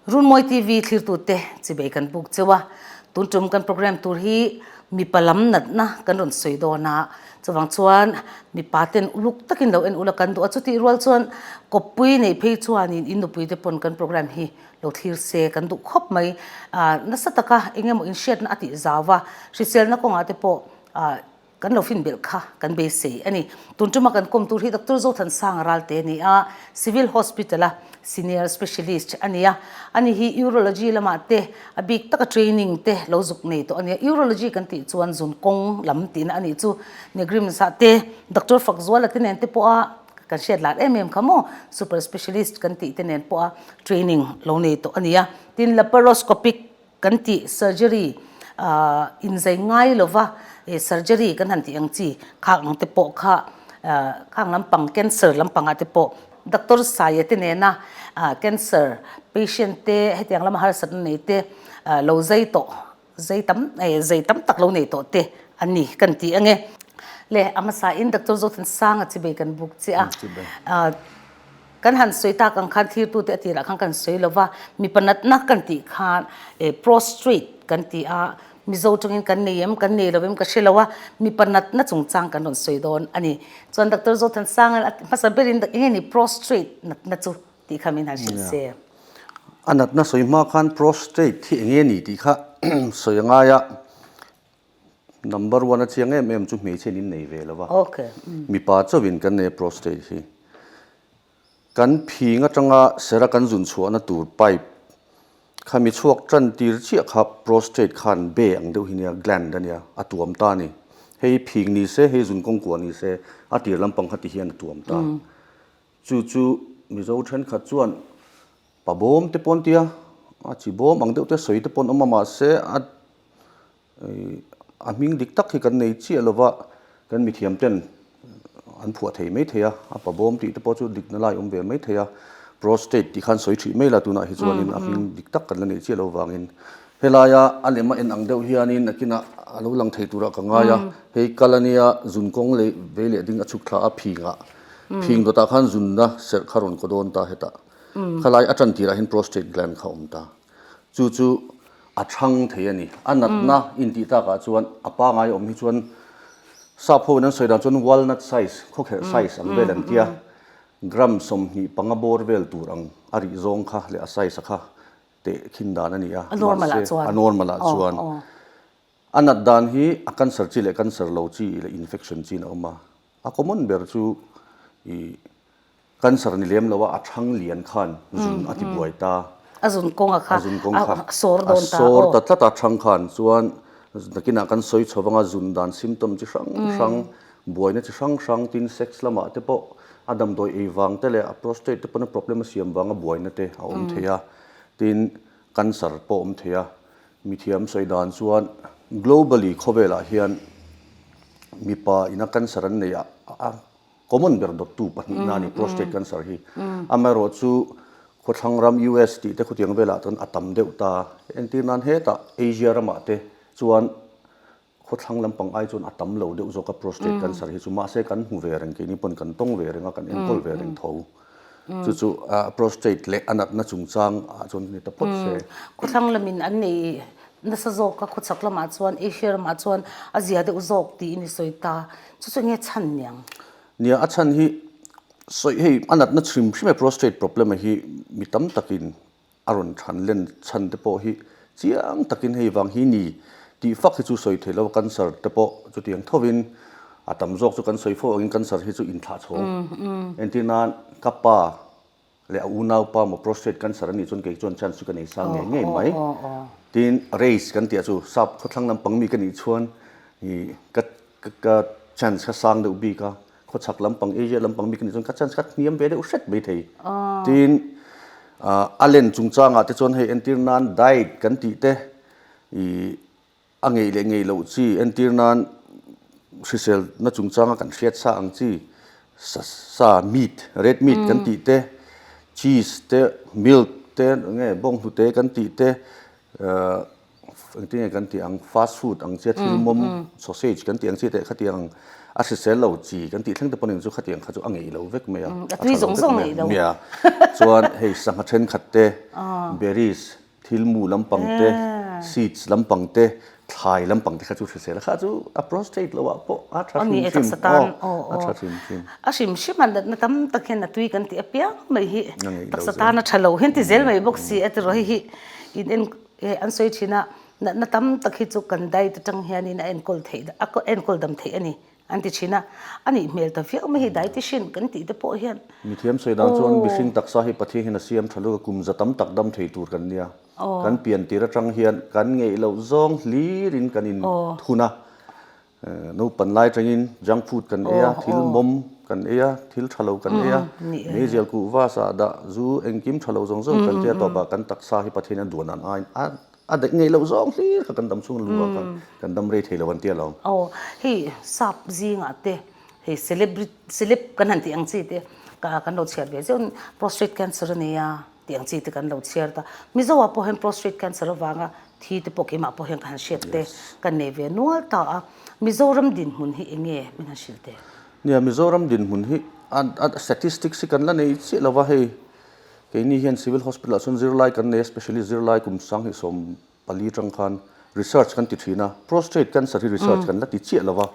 Runmawi TV thlirtute chibei kan buk cheu a, tun tum kan program tur hi mipa lam natna kan rawn sawi dawn a, chuvang chuan mipa ten uluk takin lo en ula kan duh a, chutih rual chuan kawppui neih phei chuanin in nupui te pawn kan program hi lo thlir se kan duh khawp mai. Nasa taka eng emaw inhriatna a tih zau va, hriselna kawngah te pawh Kan lo fin belh kha kan beisei a ni. Tun tuma kan kawm tur hi Doctor Zothansanga Ralte a ni a, Civil Hospital a Senior Specialist a ni a. Ani hi Urology lamah te a bik taka training te lo zuk nei tawh a ni a. Urology kan tih chuan zun kawng lam tihna a nih chu. Negrimsa te, Doctor Fakzuala te nen te pawha kan hriat lar em em kha maw, Super Specialist kan tih te nen pawha training lo nei tawh a ni a. Tin, Laparoscopic Kan tih surgery inzai ngai lova surgery kan han tih ang chi khak ang te pawh kha khang lampang cancer lampangah te pawh doctor Saia te nena cancer patient te hetiang lama harsatna nei te lo zai tawh zai tam zai tam tak lo nei tawh te an ni kan ti ange. Le a hmasa in doctor Zothansanga chibei kan buk chiah a. Kan han sawi tak ang khan thirtute a tirah khan kan sawi lo va, mipa natna kan tih khan prostrate kan ti a, Mizo tawngin kan nei em kan nei lo em ka hre lo a, mipa natna chungchang kan rawn sawi dawn a ni. Chuan Doctor Zothansanga a hmasa berin eng nge ni prostrate natna chu tih kha min han hrilh se. A natna sawi hma khan prostrate hi eng nge ni tih kha sawi a ngai a. Number one a chiang em em chu hmeichhe in nei ve lo va. Mipa chauhin kan nei a prostate hi. Kan phing atanga sera kan zun chhuahna tur pipe kha mi chhuak tan tir chiah kha prostate khan be ang deuh hi nia, gland a nia, a tuam ta a ni. Hei phing ni se, hei zun kawngkuah ni se, a tir lampang kha ti hian a tuam ta. Chu chu Mizo thenkhat chuan pa bawm te pawh an ti a, a chi bawm ang deuh te sawi te pawh an awm a mahse a A hming dik tak hi kan nei chiah lova, kan mithiam ten an phuah thei mai thei a, a pa bawm tih te pawh chu dikna lai awm ve mai thei a, prostate tih khan sawi ṭhih mai la tunah hi chuanin a hming dik tak kan la neih chiah lo vangin helaia a lem a en ang deuh hianin nakinah a lo lang thei turah ka ngai a, hei kal a nia zun kawng leh vei leh ding a chhuk thla a phingah phing dawtah khan zunna serh kha rawn kaw dawn ta hetah khalai a ṭan tirah hian prostate gland kha a awm ta. Chu chu a chhang thei a ni. A natna intih takah chuan a pangai awm hi chuan sap ho in an sawi dan chuan walnut size, khawkherh size ang vel an tia. Gram 25 bawr vel tur ang a rih zawng kha leh a size a kha teh khin dan a ni a. A normal ah chuan. A normal ah chuan. A nat dan hi a cancer chi leh cancer lo chi leh infection chi in a awm a. A common ber chu ih Cancer ni lem lo a, a thang lian khan zun a ti buai ta. A zun kawng a kha, a zun kawng kha a sawr dawn ta. A sawr ta tlat a thang khan chuan nakinah kan sawi chho vang a zun dan symptom chi hrang hrang, buaina chi hrang hrang tin sex lamah te pawh a damdawi ei vang te leh a prostate te pawn a problem a siam vanga buaina te a awm thei a, tin cancer pawh a awm thei a. Mithiam sawi dan chuan globally khawvelah hian mipa ina cancer an neih a Common ber dawttu pahnihna a ni prostate cancer hi. Amaherawh chu khawthlang ram US tih te khutiang velah chuan a tam deuh ta. Entir nan hetah Asia ramah te chuan khawthlang lampang ai chuan a tam lo deuh zawk a prostate cancer hi chu. Mahse kan hmu ve reng keini pawn kan tawng ve reng a kan enkawl ve reng tho. Chu chu prostate leh a natna chungchang ah chuan ni ta phawt se. Khawthlang lamin an nei nasa zawk a, khawchhak lamah chuan Asia ramah chuan a zia deuh zawk tiin i sawi ta. Chu chu enge chhan niang? Nia, a chhan hi sawi hei a natna hrim hrim e prostate problem a hi mi tam takin a rawn than len chhan te pawh hi chiang takin hei vang hi ni tih fak hi chu sawi theih lo a, cancer te pawh chutiang thovin a tam zawk chu kan sawi fo angin cancer hi chu inthlah chhawng entir nan ka pa Leh a unaupa maw prostate cancer a nih chuan kei chuan chance chu ka nei sang ngei ngei mai. Tin race kan tih ah chu sap khawthlang lampang mi ka nih chuan ih ka ka chance kha sang deuh bik a, khawchhak lampang Asia lampang mi ka nih chuan ka chance kha hniam ve deuh hret mai thei. Tin a len chungchangah te chuan hei entir nan diet kan tih te ih A ngeih leh ngeih loh chi entir nan hriselna chungchanga kan hriat sa ang chi sa sa meat red meat kan tih te cheese te milk te eng nge bawnghnute kan tih te ahh. Engtin nge kan tih ang, fast food ang chia thil mawm, sausage kan tih ang chi te khatiang ang a hrisel lo chi kan tih thleng te pawh nen chu khatiang kha chu a ngeih lo vek mai a, a tha lo vek mai a. Chuan hei sangha thenkhat te, berries, thil mu lampang te, seeds lampang te, thlai lampang te kha chu hrisel a, kha chu a prostate lo ah pawh a tha hrim hrim, aw a tha hrim hrim. A hrim hrim a natna tam tak hian a tui kan tih apiang mai hi taksa tan a tha lo hian ti zel mai bawk si a tiraw hei hi in en He an sawi thin a, natna tam tak hi chu kan diet atang hianin a enkawl theih a enkawl dam theih a ni an ti thin a, a nih hmel ta viau mai hi dietitian kan tih te pawh hian. Mithiam sawi dan chuan mihring taksa hi Pathian hian a siam tha lutuk a, kum za tam tak dam thei tur kan nia. Kan pian tir atang hian kan ngeih loh zawng hlirin kan in thun a, Naupan lai atangin junk food kan ei a, thil mawm kan ei a, thil tha lo kan ei a, meizial kuhva sah dah zu engkim tha lo zawng zawng kan tia tawpah kan taksa hi Pathian a duan an aiin a a daih ngei loh zawng hlir kha kan dam chhung luh ah khan kan dam rei thei lo an tia lo. Aw, hei sap zingah te hei celebrity celeb kan han tih ang chi te kan lo chhiar ve zeuh prostate cancer a nei a. Tih ang chi te kan lo chhiar ta. Mizo ah pawh hian prostate cancer avanga thi te pawh keimah pawh hian ka han hriat te kan nei ve nual ta a. Mizoram dinhmun hi eng nge min han hrilh teh? Nia, Mizoram dinhmun hi a statistics hi kan la nei chiah lo va, hei keini hian civil hospital ah chuan zirlai kan nei a, specialist zirlai kum 20 pali atang khan research kan ti thin a, prostate cancer hi research kan la ti chiah lo va,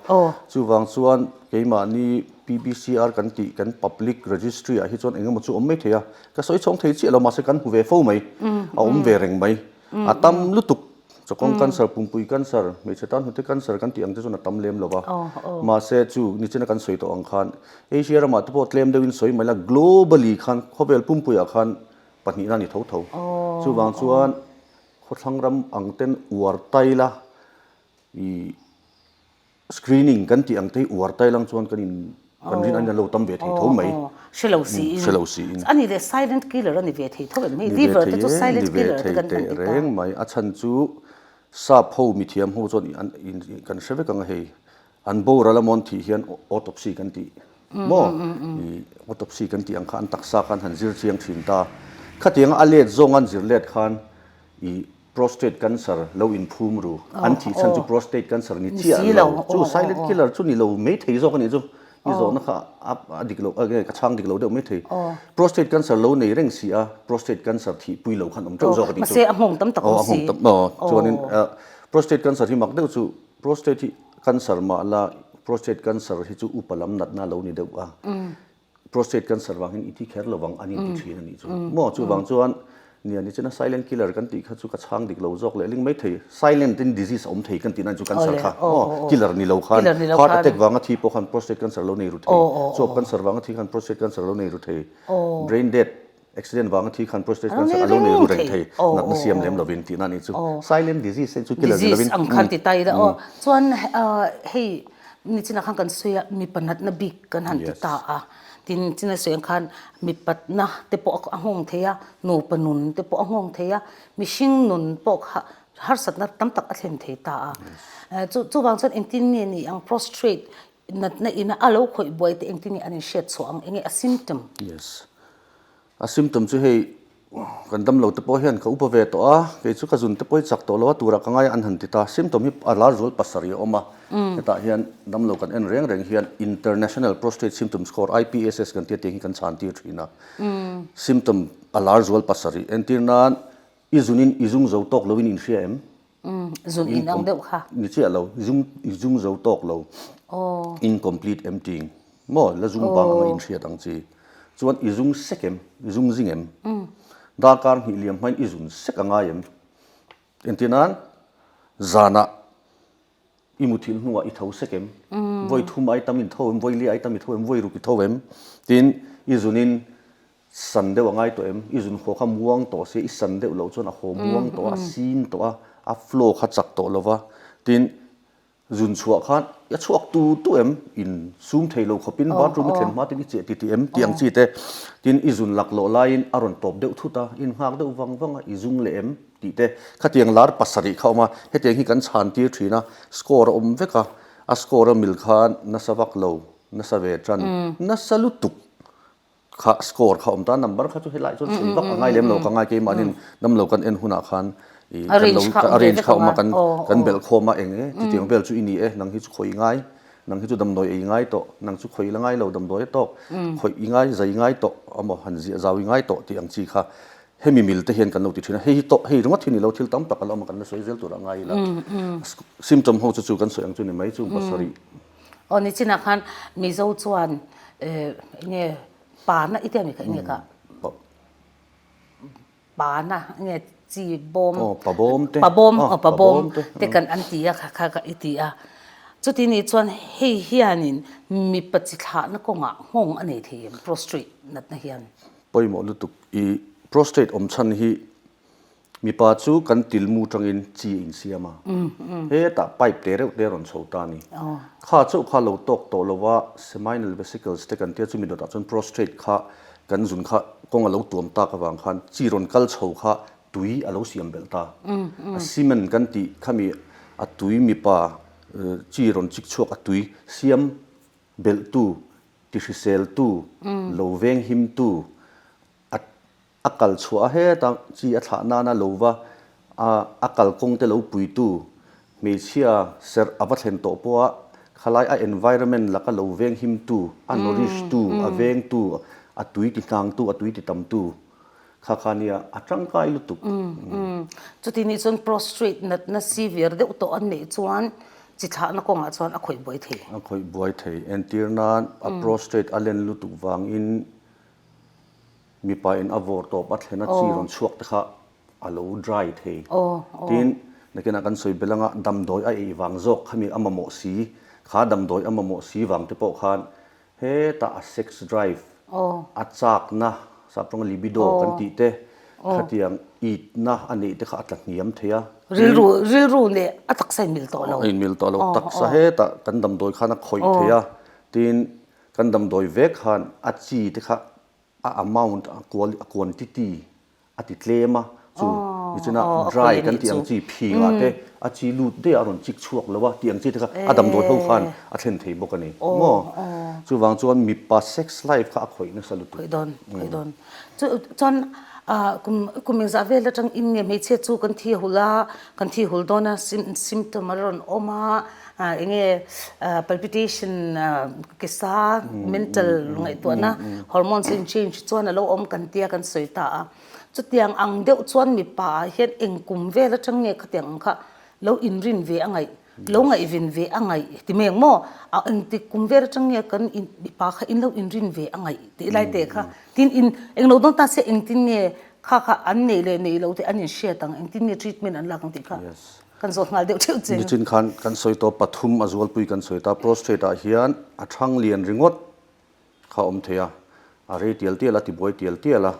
chuvang chuan keimahni PBCR kan tih kan public registry ah hi chuan engemaw chu awm mai thei a, ka sawi chhawng thei chiah lo mahse kan hmu ve fo mai, a awm ve reng mai, a tam lutuk chawkawng cancer, pumpui cancer, hmeichhe tan hnute cancer kan tih ang te chuan a tam lem lo va, mahse chu nichina kan sawi tawh ang khan Asia ramah te pawh tlem deuhin sawi mai la globally khan khawvel pumpuiah khan pahnihna a ni tho tho, chuvang chuan Khawthlang ram ang ten uar tai la i screening kan tih ang te hi uar tai lang chuan kan in kan rin an lo tam ve thei tho mai. Hre lo si in. Hre lo si in. A ni le silent killer a ni ve thei tho em hei liver te chu silent killer te kan han ti ta. Reng mai a chhan chu sap ho mithiam ho chuan an in kan hre vek ang a hei an boral amawn thih hian autopsy kan tih maw i autopsy kan tih ang kha an taksa khan han zir chiang thin ta khatianga a let zawng an zir let khan i prostate cancer lo inphum ru an thih chhan chu prostate cancer ni chiah lo chu silent killer chu ni lo mai thei zawk a nih chu i zawhna kha a dik lo ka chhang dik lo deuh mai thei prostate cancer lo nei reng si a prostate cancer thih pui lo khan awm teuh zawk a nih chu mahse a nghawng tam tak awm si chuanin prostate cancer hi mak deuh chu Prostate hi cancer mah la, prostate cancer hi chu upa lam natna a lo ni deuh a. Prostate cancer vang hian i thi kher lo vang an inti thin a nih chu. Maw chuvang chuan nia ni chena silent killer kan tih kha chu ka chhang dik lo zawk leh ling mai thei. Silent in disease a awm thei kan tih nan chu cancer kha maw killer ni lo khan heart attack vanga thi pawh khan prostate cancer lo nei ru thei, chuap cancer vanga thi khan prostate cancer lo nei ru thei, brain death Accident vanga thi khan prostate cancer a lo nei ru reng thei natna siam lem lovin tihna a nih chu. Silent disease hei chu killer ni lovin. Disease ang khan ti ta ila aw. Chuan hei nichinah khan kan sawi a mipa natna bik kan han ti ta a. Tin nichina sawi ang khan mipatna te pawh a nghawng thei a, nupa nun te pawh a nghawng thei a, mihring nun pawh kha harsatna tam tak a thlen thei ta a. Chuvang chuan engtin nge ni ang prostrate Natna ina a lo khawih buai te engtin nge an inhriat chhuah ang? Enge a symptom? Yes. A symptom chu hei kan damlo te pawh hian ka upa ve tawh a, kei chu ka zun te pawh hi chak tawh lo a, turah ka ngai a an han ti ta. Symptom hi a lar zual pasarih a awm a, hetah hian damlo kan en reng reng hian International Prostate Symptom Score, IPSS, kan tia tiang hi kan chhan tir thin a. Symptom a lar zual pasarih entir nan i zunin i zung zo tawk loin inhria em? Zun in ang deuh kha. Ni chiah lo, zung i zung zo tawk lo. Incomplete emptying maw la zung bang anga inhriat ang chi. Chuan i zung sek em, i zung zing em? Darkar hnih liam hmain i zun sek a ngai em? Entir nan zanah i muthilh hnuah i tho sek em? Vawi thum ai tam in tho em, vawi li ai tam i tho em, vawi ruk i tho em? Tin i zunin San deuh a ngai tawh em? I zun haw kha muang tawh se, i san deuh loh chuan a haw muang tawh a, a sin tawh a, a flow kha chak tawh lo va. Tin, zun chhuah khan i chhuak tu tu em? In sum thei lo khawpin bathroom i thlen hma tin i chiah ti ti em? Tih ang chi te. Tin, i zun laklawh laiin a rawn tawp deuh thut a, in nghak deuh vang vang a, i zung leh em? Tih te. Khatiang lar pasarih kha a awm a, hetiang hi kan chhan tir thin a, score a awm vek a, a score a mil khan nasa vak lo, nasa ve tan, nasa lutuk. Kha score kha awm ta, number kha chu helai chuan sawi vak a ngai lem lo ka ngai keimahnin damlo kan en hunah khan i. I kan lo a range kha awm a kan kan belh khawm a eng e chutiang vel chu i ni e nang hi chu khawi i ngai nang hi chu damdawi ei ngai tawh nang chu khawi la ngai lo damdawi a tawk khawi i ngai zai ngai tawh amaw han ziah zau i ngai tawh tih ang chi kha hemi mil te hian kan lo ti thin a hei hi tawh hei ringawt hi ni lo thil tam tak a la awm a kan la sawi zel tur a ngai ila symptom ho chu chu kan sawi ang chu ni mai chung pasarih. Aw nichinah khan Mizo chuan enge pana i tia mi kha enge kha. Pana nge chi bawm Aw pa bawm te pa bawm aw pa bawm te kan an ti a kha kha kha i ti a chuti nih chuan hei hianin mipa chi thlahna kawngah nghawng a nei thei em prostrate natna hian. Pawimawh lutuk i prostrate awm chhan hi mipa chu kan tilmu tangin chi a insiam a hetah pipe te reuh te a rawn chho ta a ni kha chauh kha lo tawk tawh lova seminal vesicles te kan tia chumi dawtah chuan prostrate kha Kan zun kha kawng a lo tuam tak avang khan chi rawn kal chho kha tui a lo siam belh ta. A cement kan tih khami a tui mipa chi rawn chik chhuak a tui siam belhtu, tihriseltu, lo venghimtu, a a kal chhuah a heta chi a thlah nana lo va a a kalkawng te lo puitu Hmeichhia serh a va thlen tawh pawha khalai a environment laka lo venghimtu, a nourish tu, a vengtu, a tui ti hnangtu, a tui ti tamtu kha kha nia a tangkai lutuk. Chuti nih chuan prostrate natna severe deuh tawh an neih chuan chi thlahna kawngah chuan a khawih buai thei. A khawih buai thei. Entir nan a prostrate a len lutuk vangin mipa in a vawr tawp a thlen a chi rawn chhuak te kha a lo dry thei. Tin, nakinah kan sawi belh anga damdawi a ei vang zawk khami a mamawh si, kha damdawi a mamawh si vang te pawh khan hetah a sex drive, a chakna, sap tawnga libido kan tih te, khatiang itna a neih te kha a tla hniam thei a. Rilru, rilru leh a taksa inmil tawh lo. A inmil tawh lo. Taksa hetah kan damdawi khan a khawih thei a, tin, kan damdawi vek khan a chi te kha a amount, a quantity a ti tlem a, chu nichina dry kan tih ang chi phingah te a chi lut daih a rawn chik chhuak lo a tih ang chi te kha a damdawi ho khan a thlen thei bawk a ni maw? Chuvang chuan mipa sex life kha a khawih nasa lutuk. Khawih dawn, khawih dawn. Chu chuan kum kum engzah vel atang in nge hmeichhia chu kan thi hul a, kan thi hul dawn a symptom a rawn awm a, enge palpitation ke sa mental ngaihtuahna hormones in change chuan alo awm kan tia kan sawi ta a chutiang ang deuh chuan mipa ah hian eng kum vel atang nge khatiang ang kha lo inrin ve a ngaih lo ngaihven ve a ngaih ti mai ang maw a engtik kum vel atang nge kan mipa kha in lo inrin ve a ngaih tih lai te kha tin in englo dawn ta se engtin nge kha kha an neih leh neih loh te an inhriat ang engtin nge treatment an lak ang tih kha. Kan zawt nghal deuh theuh che. Nichin khan kan sawi tawh pathum a zualpui kan sawi ta prostrate ah hian a thang lian ringawt kha a awm thei a, a rei tial tial a tibuai tial tial a,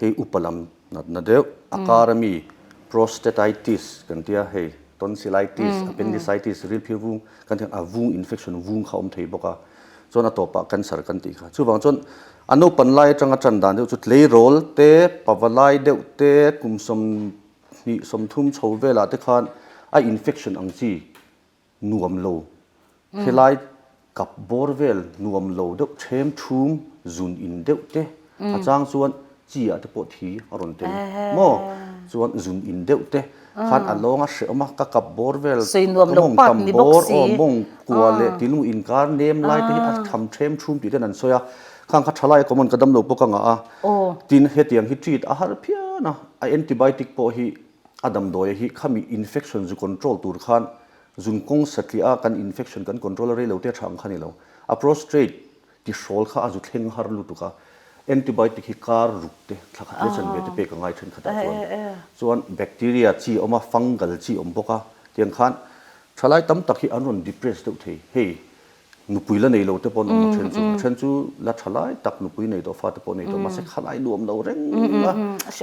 hei upa lam natna deuh a kar ami prostatitis kan tia hei tonsillitis, appendicitis rilphir vung kan tih a vung infection vung kha a awm thei bawk a, chuan a tawpah cancer kan tih kha. Chuvang chuan a naupan lai atanga tan dan deuh chu tleirawl te, pavalai deuh te, kum sawm Hnih 30 chho velah te khan a infection ang chi nuam lo, helai kap bawr vel nuam lo deuh ṭhem ṭhum zun in deuh te a chang chuan chi ah te pawh thi a rawn tel maw? Chuan zun in deuh te khan a lawng a hrehawm a, ka kap bawr vel ka mawng tam bawr aw mawng kua leh tilmu inkar nem lai te hi a tham ṭhem ṭhum tih ten an sawi a, khang kha ṭhalai a common ka damlo pawh ka ngah a, tin hetiang hi treat a har phian a. A antibiotic pawh hi a damdawi hi khami infection zu control tur khan zun kawng satliah a kan infection kan control a rei lo te tha ang kha ni lo. A prostrate ti hrawl kha a zu thleng har lutuk a, antibiotic hi kar ruk te thla khat leh chanve te pek a ngai thenkhat ah chuan. Chuan bacteria chi a awm a, fungal chi a awm bawk a, tiang khan thalai tam tak hi an rawn depress deuh thei. Hei Nupui la nei lo te pawh an awm a then chu, a then chu la tha lai tak nupui nei tawh fate pawh nei tawh mahse khalai nuam lo reng a,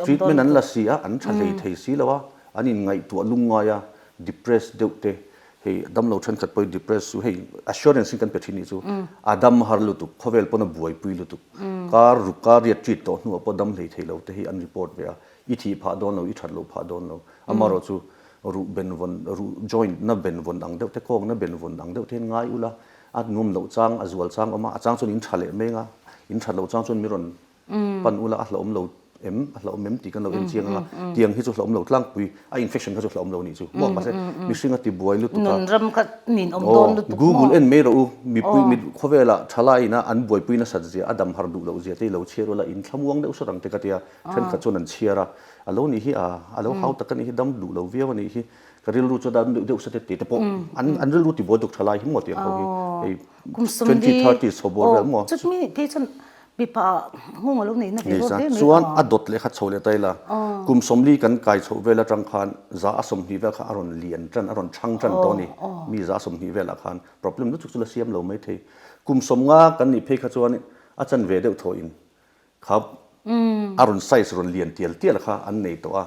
treatment an la si a, an tha hlei thei si lo a, an inngaihtuah lungngai a, depressed deuh te, hei damlo thenkhat pawh hi depressed chu hei assurance in kan pe thin nih chu a dam har lutuk, khawvel pawn a buaipui lutuk, kar ruk kar riat treat tawh hnuah pawh dam hlei thei lo te hi an report ve a, i thih phah dawn lo, i that loh phah dawn lo, amaherawhchu chu Ruh benvawn, ruh joint na benvawn ang deuh te, kawng na benvawn ang deuh te hian ngai ula, a nuam loh chang, a zual chang awm a, a chang chuan in tha leh meng a, in that loh chang chuan mi rawn pan ula, a hlauhawm lo. em, a hlauhawm em tih kan lo en chiang ang a, tiang hi chu hlauhawm lo tlangpui, a infection kha chu hlauhawm lo a nih chu maw, mahse mihring a ti buai lutuk a. Nun ram kha nin awm dawn lutuk maw? Google en mai rawh u, mipui mi khawvelah thalai ina an buaipui nasat zia, a dam har duh loh zia te hi lo chhiar ula, in thlamuang deuh sawt ang te ka tia, thenkhat chuan an chhiar a, a lo nih hi a, a lo hau tak a nih hi, dam duh lo viau a nih hi, ka rilru chu a dam deuh deuh sa te tih te pawh an an rilru ti buai tuk thalai hi maw tiang ho hi, hei twenty thirty chho bawr vel maw? Chutmi nih phei chuan Mipa nghawng a lo neihna ve rawt hle mai. Chuan a dawt leh kha chho leh ta ila, kum 40 kan kai chhoh vel atang khan za a 20 vel kha a rawn lian tan, a rawn chhang tan tawh a ni. Mi za a 20 velah khan problem lutuk chu la siam lo mai thei. Kum 50 kan nih phei kha chuan a chanve deuh thawhin kha a rawn size rawn lian tial tial kha an nei tawh a.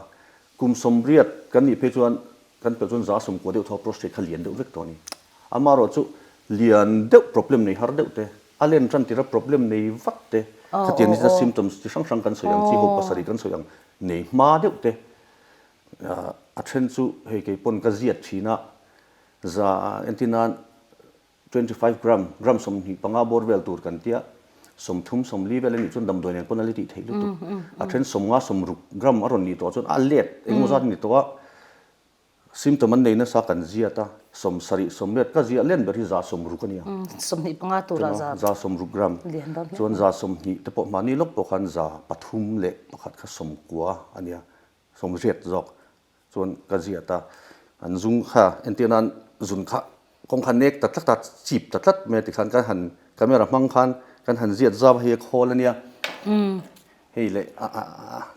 Kum 80 kan nih phei chuan kan pelh chuan za a 90 deuh thaw prostate kha lian deuh vek tawh a ni. Amaherawhchu lian deuh problem nei har deuh te, A len tan tira problem nei vat te, khatiang ni chuan symptoms chi hrang hrang kan sawi ang chi ho pasarih kan sawi ang nei hma deuh te a then chu hei kei pawn ka ziat thin a, za entir nan 25 gram, gram 25 bawr vel tur kan tia, 30 40 vel a nih chuan damdawi nen pawn a li tih theih lutuk, a then 50 60 gram a rawn nih tawh chuan a let engemaw zat a ni tawh a. Symptom an nei nasa kan ziat a, 70, 80 ka ziah len ber hi 160 a nia. 25 turah za. 160 gram. Lian dawn hle. Chuan 120 te pawh mahni lawk pawh khan 301 kha 90 a nia, 80 zawk chuan ka ziat a. An zung kha entir nan zun kha kawng kha nek ta tlat a, chip ta tlat mai a tikhan kan han camera hmang khan kan han ziat zau a, hei a khawl a nia. Hei leh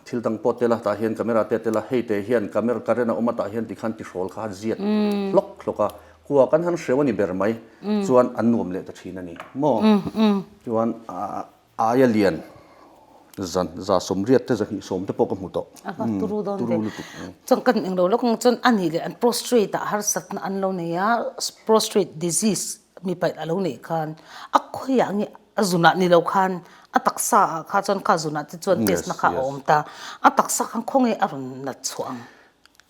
thil dang pawh tel a, tah hian camera te a tel a, hei te hian camera current a awm a tah hian tikhan tihrawl kha a ziat hlawk hlawk a, kua kan han hreu a ni ber mai chuan an nuam leh ta thin a ni maw? Chuan aia lian zan 180 te 210 te pawh ka hmu tawh. A va turu dawn ve. Chuan kan englo lawk ang chuan a nih leh an prostrate ah harsatna an lo nei a, prostrate disease mi paih a lo neih khan a khawiah nge A zunah ni lo khan a taksa ah kha chuan kha zunah te chuan test na kha a awm ta. A taksa khan khawnge a rawn nat chhuah ang?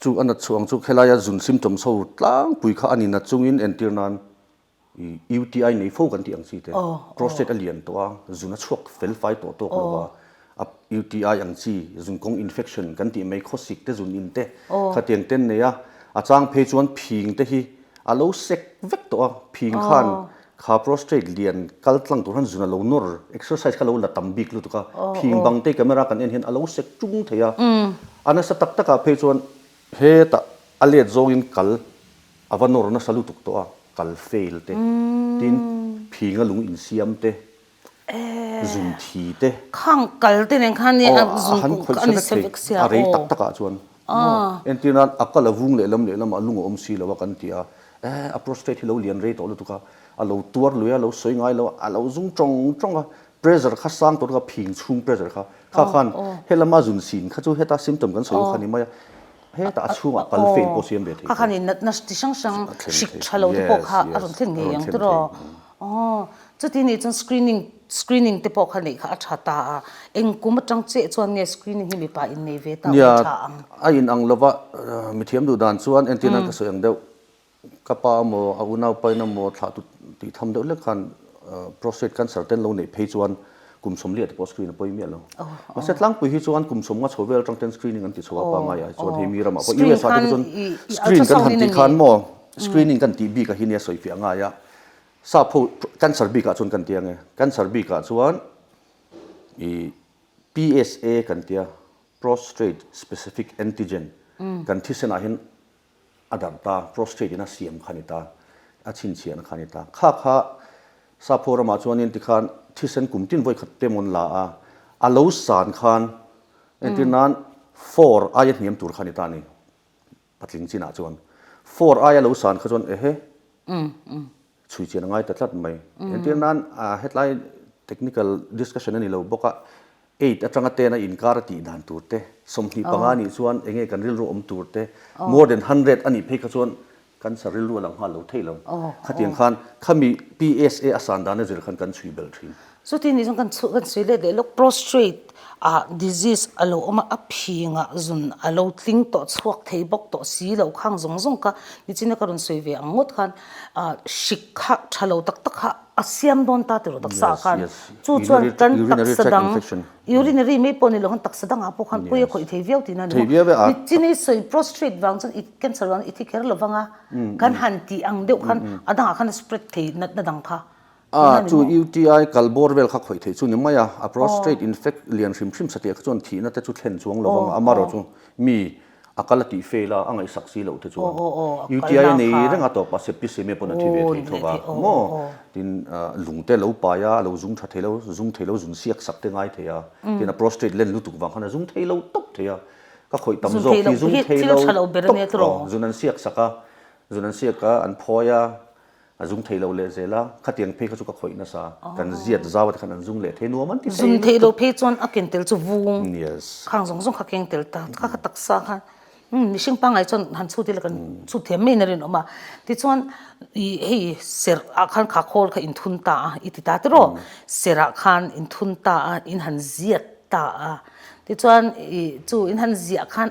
Chu a nat chhuah ang chu khelaia zun symptoms ho tlangpui kha a ni nat chungin entir nan i UTI nei fo kan tih ang chi te. Prostate a lian tawh a, zun a chhuak fel fai tawh tawk lo va, a UTI ang chi zun kawng infection kan tih mai khawsik te zun in te khatiang ten nei a, a chang phei chuan phing te hi a lo sek vek tawh a, phing khan Kha prostrate lian kal tlang tur khan zun a lo nawr, exercise kha lo la tam bik lutuk a, phing bang te camera kan en hian a lo sek tung thei a, a nasa tak takah phei chuan hetah a let zawngin kal a va nawr nasa lutuk tawh a, kal fail te, tin phinga lung insiam te, zun thi te. Khang kal te nen khan a zun kawng a ni se vek sia aw. A rei tak takah chuan Entir nan a kal a vung lehlam lehlamah lung a awm si lo a kan ti a, eh a prostate hi lo lian rei tawh lutuk a, a lo tuar lui a, a lo sawi ngai lo a, a lo zung tawng tawng a, pressure kha sang tawh lutuk a, phing chhung pressure kha, kha khan helama zun sin kha chu heta symptom kan sawi kha ni mai a, hetah a chhungah kal fail pawh siam ve thei Kha khan in natna ti hrang hrang hrik tha lo te pawh kha a rawn thlen ngei ang tiraw. Aw, chuti nih chuan screening screening te pawh kha neih kha a tha ta a, eng kum atang chiah chuan nge screening hi mipa in nei ve ta awm tha ang? Nia, a in ang lova mithiam duh dan chuan entir nan ka sawi ang deuh, ka pa emaw a unaupa in emaw thlah tu tih tham deuh hlek khan prostate cancer te an lo neih phei chuan kum 40 te pawh screen a pawi miah lo. Mahse tlangpui hi chuan kum 50 chho vel atang ten screening an ti chho a pangngai ah hi chuan hei mi ramah pawh US ah te kha chuan screen kan han tih khan maw screening kan tih bik ah hi nia sawi fiah ngai a. Sap ho cancer bikah chuan kan ti ang e, cancer bikah chuan i PSA kan tia, Prostrate Specific Antigen, kan thisenah hian a darh ta, prostate in a siam kha a ni ta, a chhinchhiahna kha a ni ta. Kha kha sap ho ramah chuanin tikhan thisen kum tin vawi khat te mawn la a, a lo san khan entir nan four aia hniam tur kha a ni ta a ni. Patling chinah chuan four aia lo san kha chuan ehe chhui chian a ngai ta tlat mai. Entir nan hetlai technical discussion a ni lo bawk a, eight atanga ten a inkar a tih dan tur te, 25 nih chuan enge kan rilru awm tur te, more than hundred a nih phei kha chuan cancer rilru a lang nghal lo thei lo. Khatiang khan khami PSA a san dan a zir khan kan chhui belh thin. Chuti nih chuan kan chhui let leh lawk prostrate. Ah disease a lo awm a, a phingah zun a lo tling tawh chhuak thei bawk tawh si lo khang zawng zawng kha nichina ka rawn sawi ve ang ngawt khan ah hrik kha tha lo tak tak kha a siam dawn ta tiraw taksa ah khan chu chuan kan taksa dang urinary mai pawh ni lo khan taksa dangah pawh khan pawi a khawih thei viau tihna a ni maw nichina i sawi prostrate vang chuan i cancer vang i thi kher lo vang a kan han tih ang deuh khan a dangah khan a spread thei natna dang kha. A, chu UTI kal bawr vel kha khawih theih chu ni mai a, a prostrate infect lian hrim hrim satih kha chuan thihna te chu thlen chuang lo vang a, amarawh chu mi a kal a tih fail a, a ngaihsak si loh te chuan UTI a nei reng a tawp a, septicemia pawn a thi ve thei tho va maw, tin lung te lo pai a, a lo zung tha thei lo, zung thei lo zun siak sak te ngai thei a, tin a prostrate len lutuk vang khan a zung thei lo tawp thei a, ka khawih tam zawk hi zung thei lo tawp aw, zun an siak sak a, zun an siak a, an phawi a. A zung thei lo leh zel a, khatiang phei kha chu ka khawih nasa, kan ziat zau ate khan an zung leh thei nuam an ti thei lutuk. Zung thei lo phei chuan a ken tel chu vung khang zawng zawng kha keng tel ta, kha kha taksa khan mihring pangngai chuan han chhut ila kan chhut thiam mai in a rinawm a, tichuan ih hei serh ah khan kha khawl kha inthun ta a i ti ta tiraw, serh ah khan inthun ta a in han ziat ta a, Tichuan i chu in han ziah khan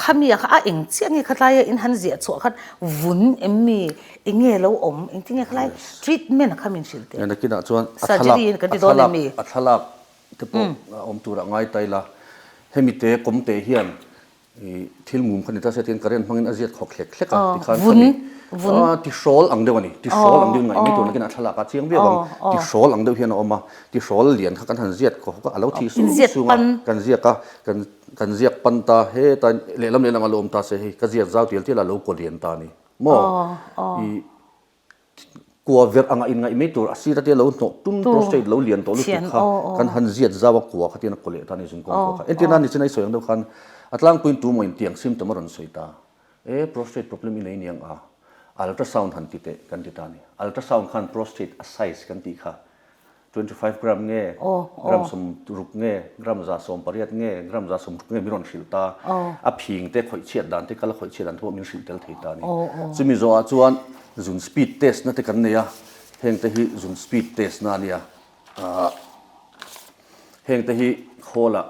khami ah kha a eng chiah nge khatlai a in han ziah chhuah khan vun em mi eng nge lo awm engtin nge khalai treatment a kha min hrilh teh. Nakinah chuan a Surgery in kan ti dawn em mi? A thlalak te pawh a awm turah ngai ta ila hemi te kawm te hian I thil mum kha ni ta se tiin current hmangin a ziat khawk hlek hlek a tikhan khami tihrawl ang deuh a ni tihrawl ang deuh in ngaih mai tur nakin a thlalak a chiang viau ang tihrawl ang deuh hian a awm a tihrawl lian kha kan han ziat khawk a a lo thih sung sung a kan ziak a kan kan ziak pan ta heta lehlam lehlam a lo awm ta se hei ka ziat zau tial tial a lo kaw lian ta a ni maw i Kua verh anga inngaih mai tur a sir atia lo hnawh tum prostate lo lian tawh lutuk kha kan han ziat zau a kua kha tian a kaw leh ta a ni zung kawng kua kha. Entir nan nichin a i sawi ang deuh khan a tlangpuiin tu maw in tiang symptom a rawn sawi ta e prostate problem i nei niang a ultrasound han ti teh kan ti ta a ni. Ultrasound khan prostate a size kan tih kha 25 gram nge, gram 60 nge, gram 180 nge, gram 60 nge min rawn hrilh ta. A phing te khawih chhiat dan te, kal a khawih chhiat dan te pawh min hrilh tel thei ta a ni. Chumi zawhah chuan zun speed test na te kan nei a, heng te hi zun speed test na a nia. Heng te hi khawlah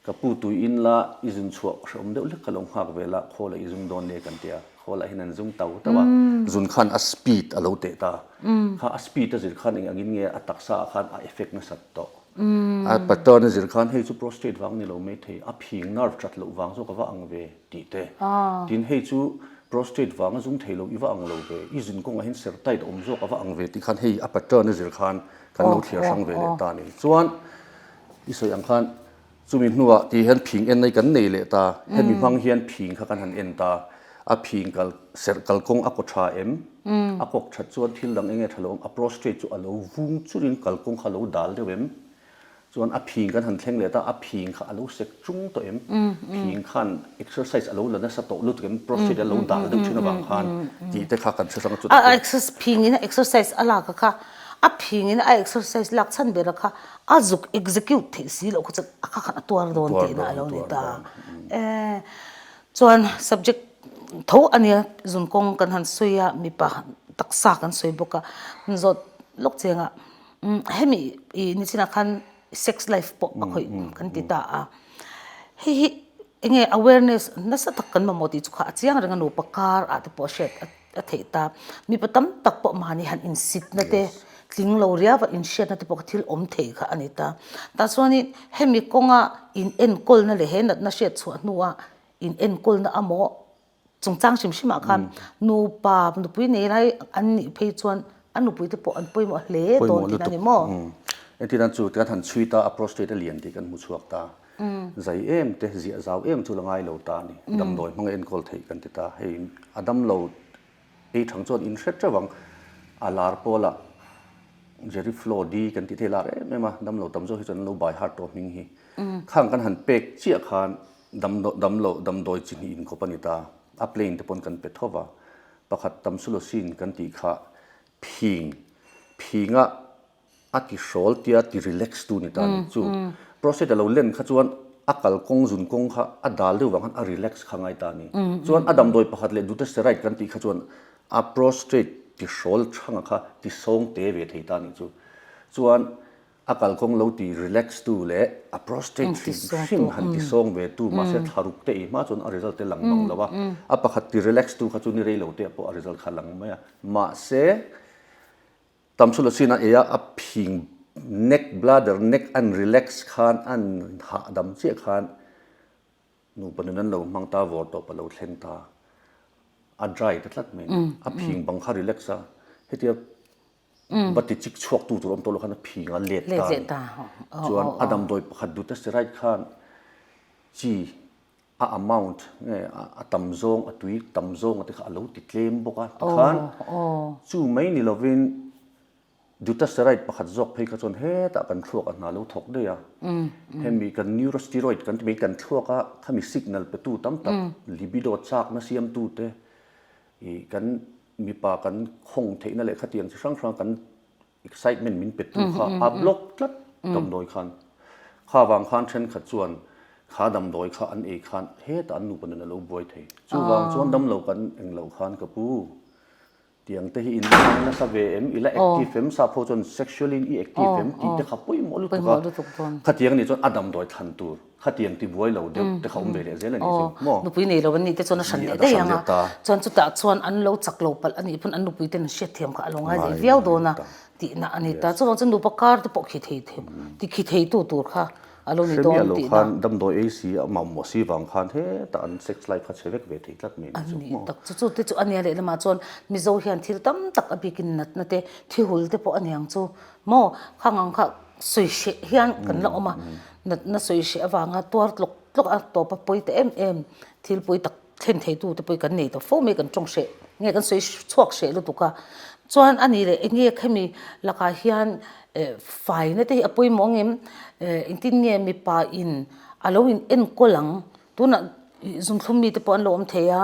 Ka pu tui in la i zun chhuah hrehawm deuh hlek ka lo nghak vel a, khawl ah i zung dawn nia kan ti a, khawl ah hian an zung tau tau a, zun khan a speed a lo teh ta, kha a speed a zir khan eng angin nge a taksa ah khan a effect nasat tawh, a pattern a zir khan hei chu prostate vang ni lo mai thei, a phing nerve that loh vang zawk a va ang ve tih te, tin hei chu prostate vang a zung thei lo i va ang lo ve, i zun kawngah hian ser tight a awm zawk a va ang ve tih khan hei a pattern a zir khan kan lo thliar hrang ve leh ta a ni. Chuan i sawi ang khan Chumi hnuah ti hian phing en nai kan nei leh ta, hemi hmang hian phing kha kan han en ta, a phing kal serh kalkawng a kaw tha em? A kawk that chuan thil dang enge tha lo awm, a prostrate chu a lo vung churin kalkawng kha a lo dal deuh em? Chuan a phing kan han thleng leh ta, a phing kha a lo sek chung tawh em? Phing khan exercise a lo la nasa tawh lutuk em? Prostrate a lo dal deuh thin avang khan tih te kha kan hre hrang a chutah chuan. A phing in exercise a lak a kha, a phing in a exercise lak chhan ber a kha A zuk execute theih si loh kha chuan a kha khan a tuar dawn tihna a lo ni ta. E chuan subject tho a nia zun kawng kan han sawi a mipa taksa kan sawi bawk a hun zawt lawk cheng a hemi i nichinah khan sex life pawh a khawih kan ti ta a hei hi enge awareness nasa tak kan mamawh tih chu kha a chiang reng a nupa kar ah te pawh a hriat a. A theih ta. Mipa tam tak pawh mahni han insitna te, tling lo riau a inhriatna te pawh kha thil awm thei kha a ni ta. Tah chuanin hemi kawnga in enkawlna leh he natna hriat chhuah hnua in enkawlna amaw chungchang hrim hrimah khan nupa nupui nei lai an nih phei chuan a nupui te pawh an pawimawh hle dawn tihna a ni maw? Entirna chu kan han chhui ta a prostate a lian tih kan hmu chhuak ta. Zai em te, ziah zau em chu la ngai lo ta a ni. Damdawi hmanga enkawl theih kan ti ta. Hei a damlo ei thang chuan in hre teuh ang. A lar pawlah Jerry Flo D kan tih thei lar em em a, damlo tam zawk hi chuan an lo by heart tawh hming hi. Khang kan han pek chiah khan damlo damdawi chi hnih inkawp a ni ta. A plain te pawn kan pe tho va. Pakhat tamsulosin kan tih kha phing, phinga A ti hrawl tia ti relax tu ni ta ni chu. Prostate a lo len kha chuan a kal kawng zun kawng kha a dal deuh vang khan a relax kha ngai ta ni. Chuan a damdawi pakhat leh dutasteride kan tih kha chuan a prostate ti hrawl thanga kha ti sawng te ve thei ta ni chu. Chuan. A kalkawng lo ti relax tu leh a prostate hrim hrim han ti sawng ve tu mahse thlaruk te ei hma chuan a result te lang mang lo a, a pakhat ti relax tu kha chu ni rei lo te ah pawh a result kha lang mai a. Mahse tamsulosin a ei a, a phing neck bladder neck an relax khan an hahdam chiah khan Nupa nun an lo hmang ta vawr tawp a lo thleng ta. A dry ta tlat mai a ni. A phing bang kha relax a, hetia va ti chik chhuak tu tur awm tawh lo khan a phing a let ta a ni. Chuan a damdawi pakhat dutasteride khan chi a amount nge a tam zawng a tui tam zawng a te kha a lo ti tlem bawk a tikhan chu mai ni lovin Dutasteride pakhat zawk phei kha chuan hetah kan thluak a hna lo thawk daih a. Hemi kan neurosteroid kan ti mai kan thluak a khami signal pe tu tam tak libido chakna siamtu te ih kan mipa kan khawng theihna leh khatiang chi hrang hrang kan excitement min pe tu kha a block tlat damdawi khan. Kha vang khan thenkhat chuan kha damdawi kha an ei khan hetah an nupa nun a lo buai thei. Chuvang chuan damlo kan engloh khan ka pu. Tiang te hi in hmang nasa ve em? I la active em? Sap ho chuan sexually in i active em tih te kha pawimawh lutuk a. Khatiang anih chuan a damdawi thlan tur, khatiang ti buai lo deuh te kha awm ve leh zel anih chu maw? Nupui nei lo an nih te chuan a hran leh daih ang a, chuan chutah chuan an lo chak lo palh anih pawn an nupui ten an hriatthiam kha a lo ngai leh viau dawn a tihna a ni ta. Chuvang chuan nupa kar te pawh khi thei thei ti khi thei tu tur kha A lo ni dawn tihna. Hremiah lo khan damdawi ei si a mamawh si vang khan hetah an sex life kha chhe vek ve thei tlat mai a ni chu. A ni tak chu chu te chu a nia lehlamah chuan Mizo hian thil tam tak a bikin natna te thihul te pawh a niang chu maw khang ang kha sawi hreh hian kan la awm a natna sawi hreh avanga tuar tlawk tlawk a tawp a pawi ta em em thil pawi tak thlen theitu te pawh kan nei ta fo mai kan tawng hreh nge kan sawi chhuak hreh lutuk a chuan a ni leh enge khemi lakah hian eh faina te hi a pawimawh ang em eh engtin nge mipa in a lo in enkawl ang tunah zumthlum mi te pawh an lo awm thei a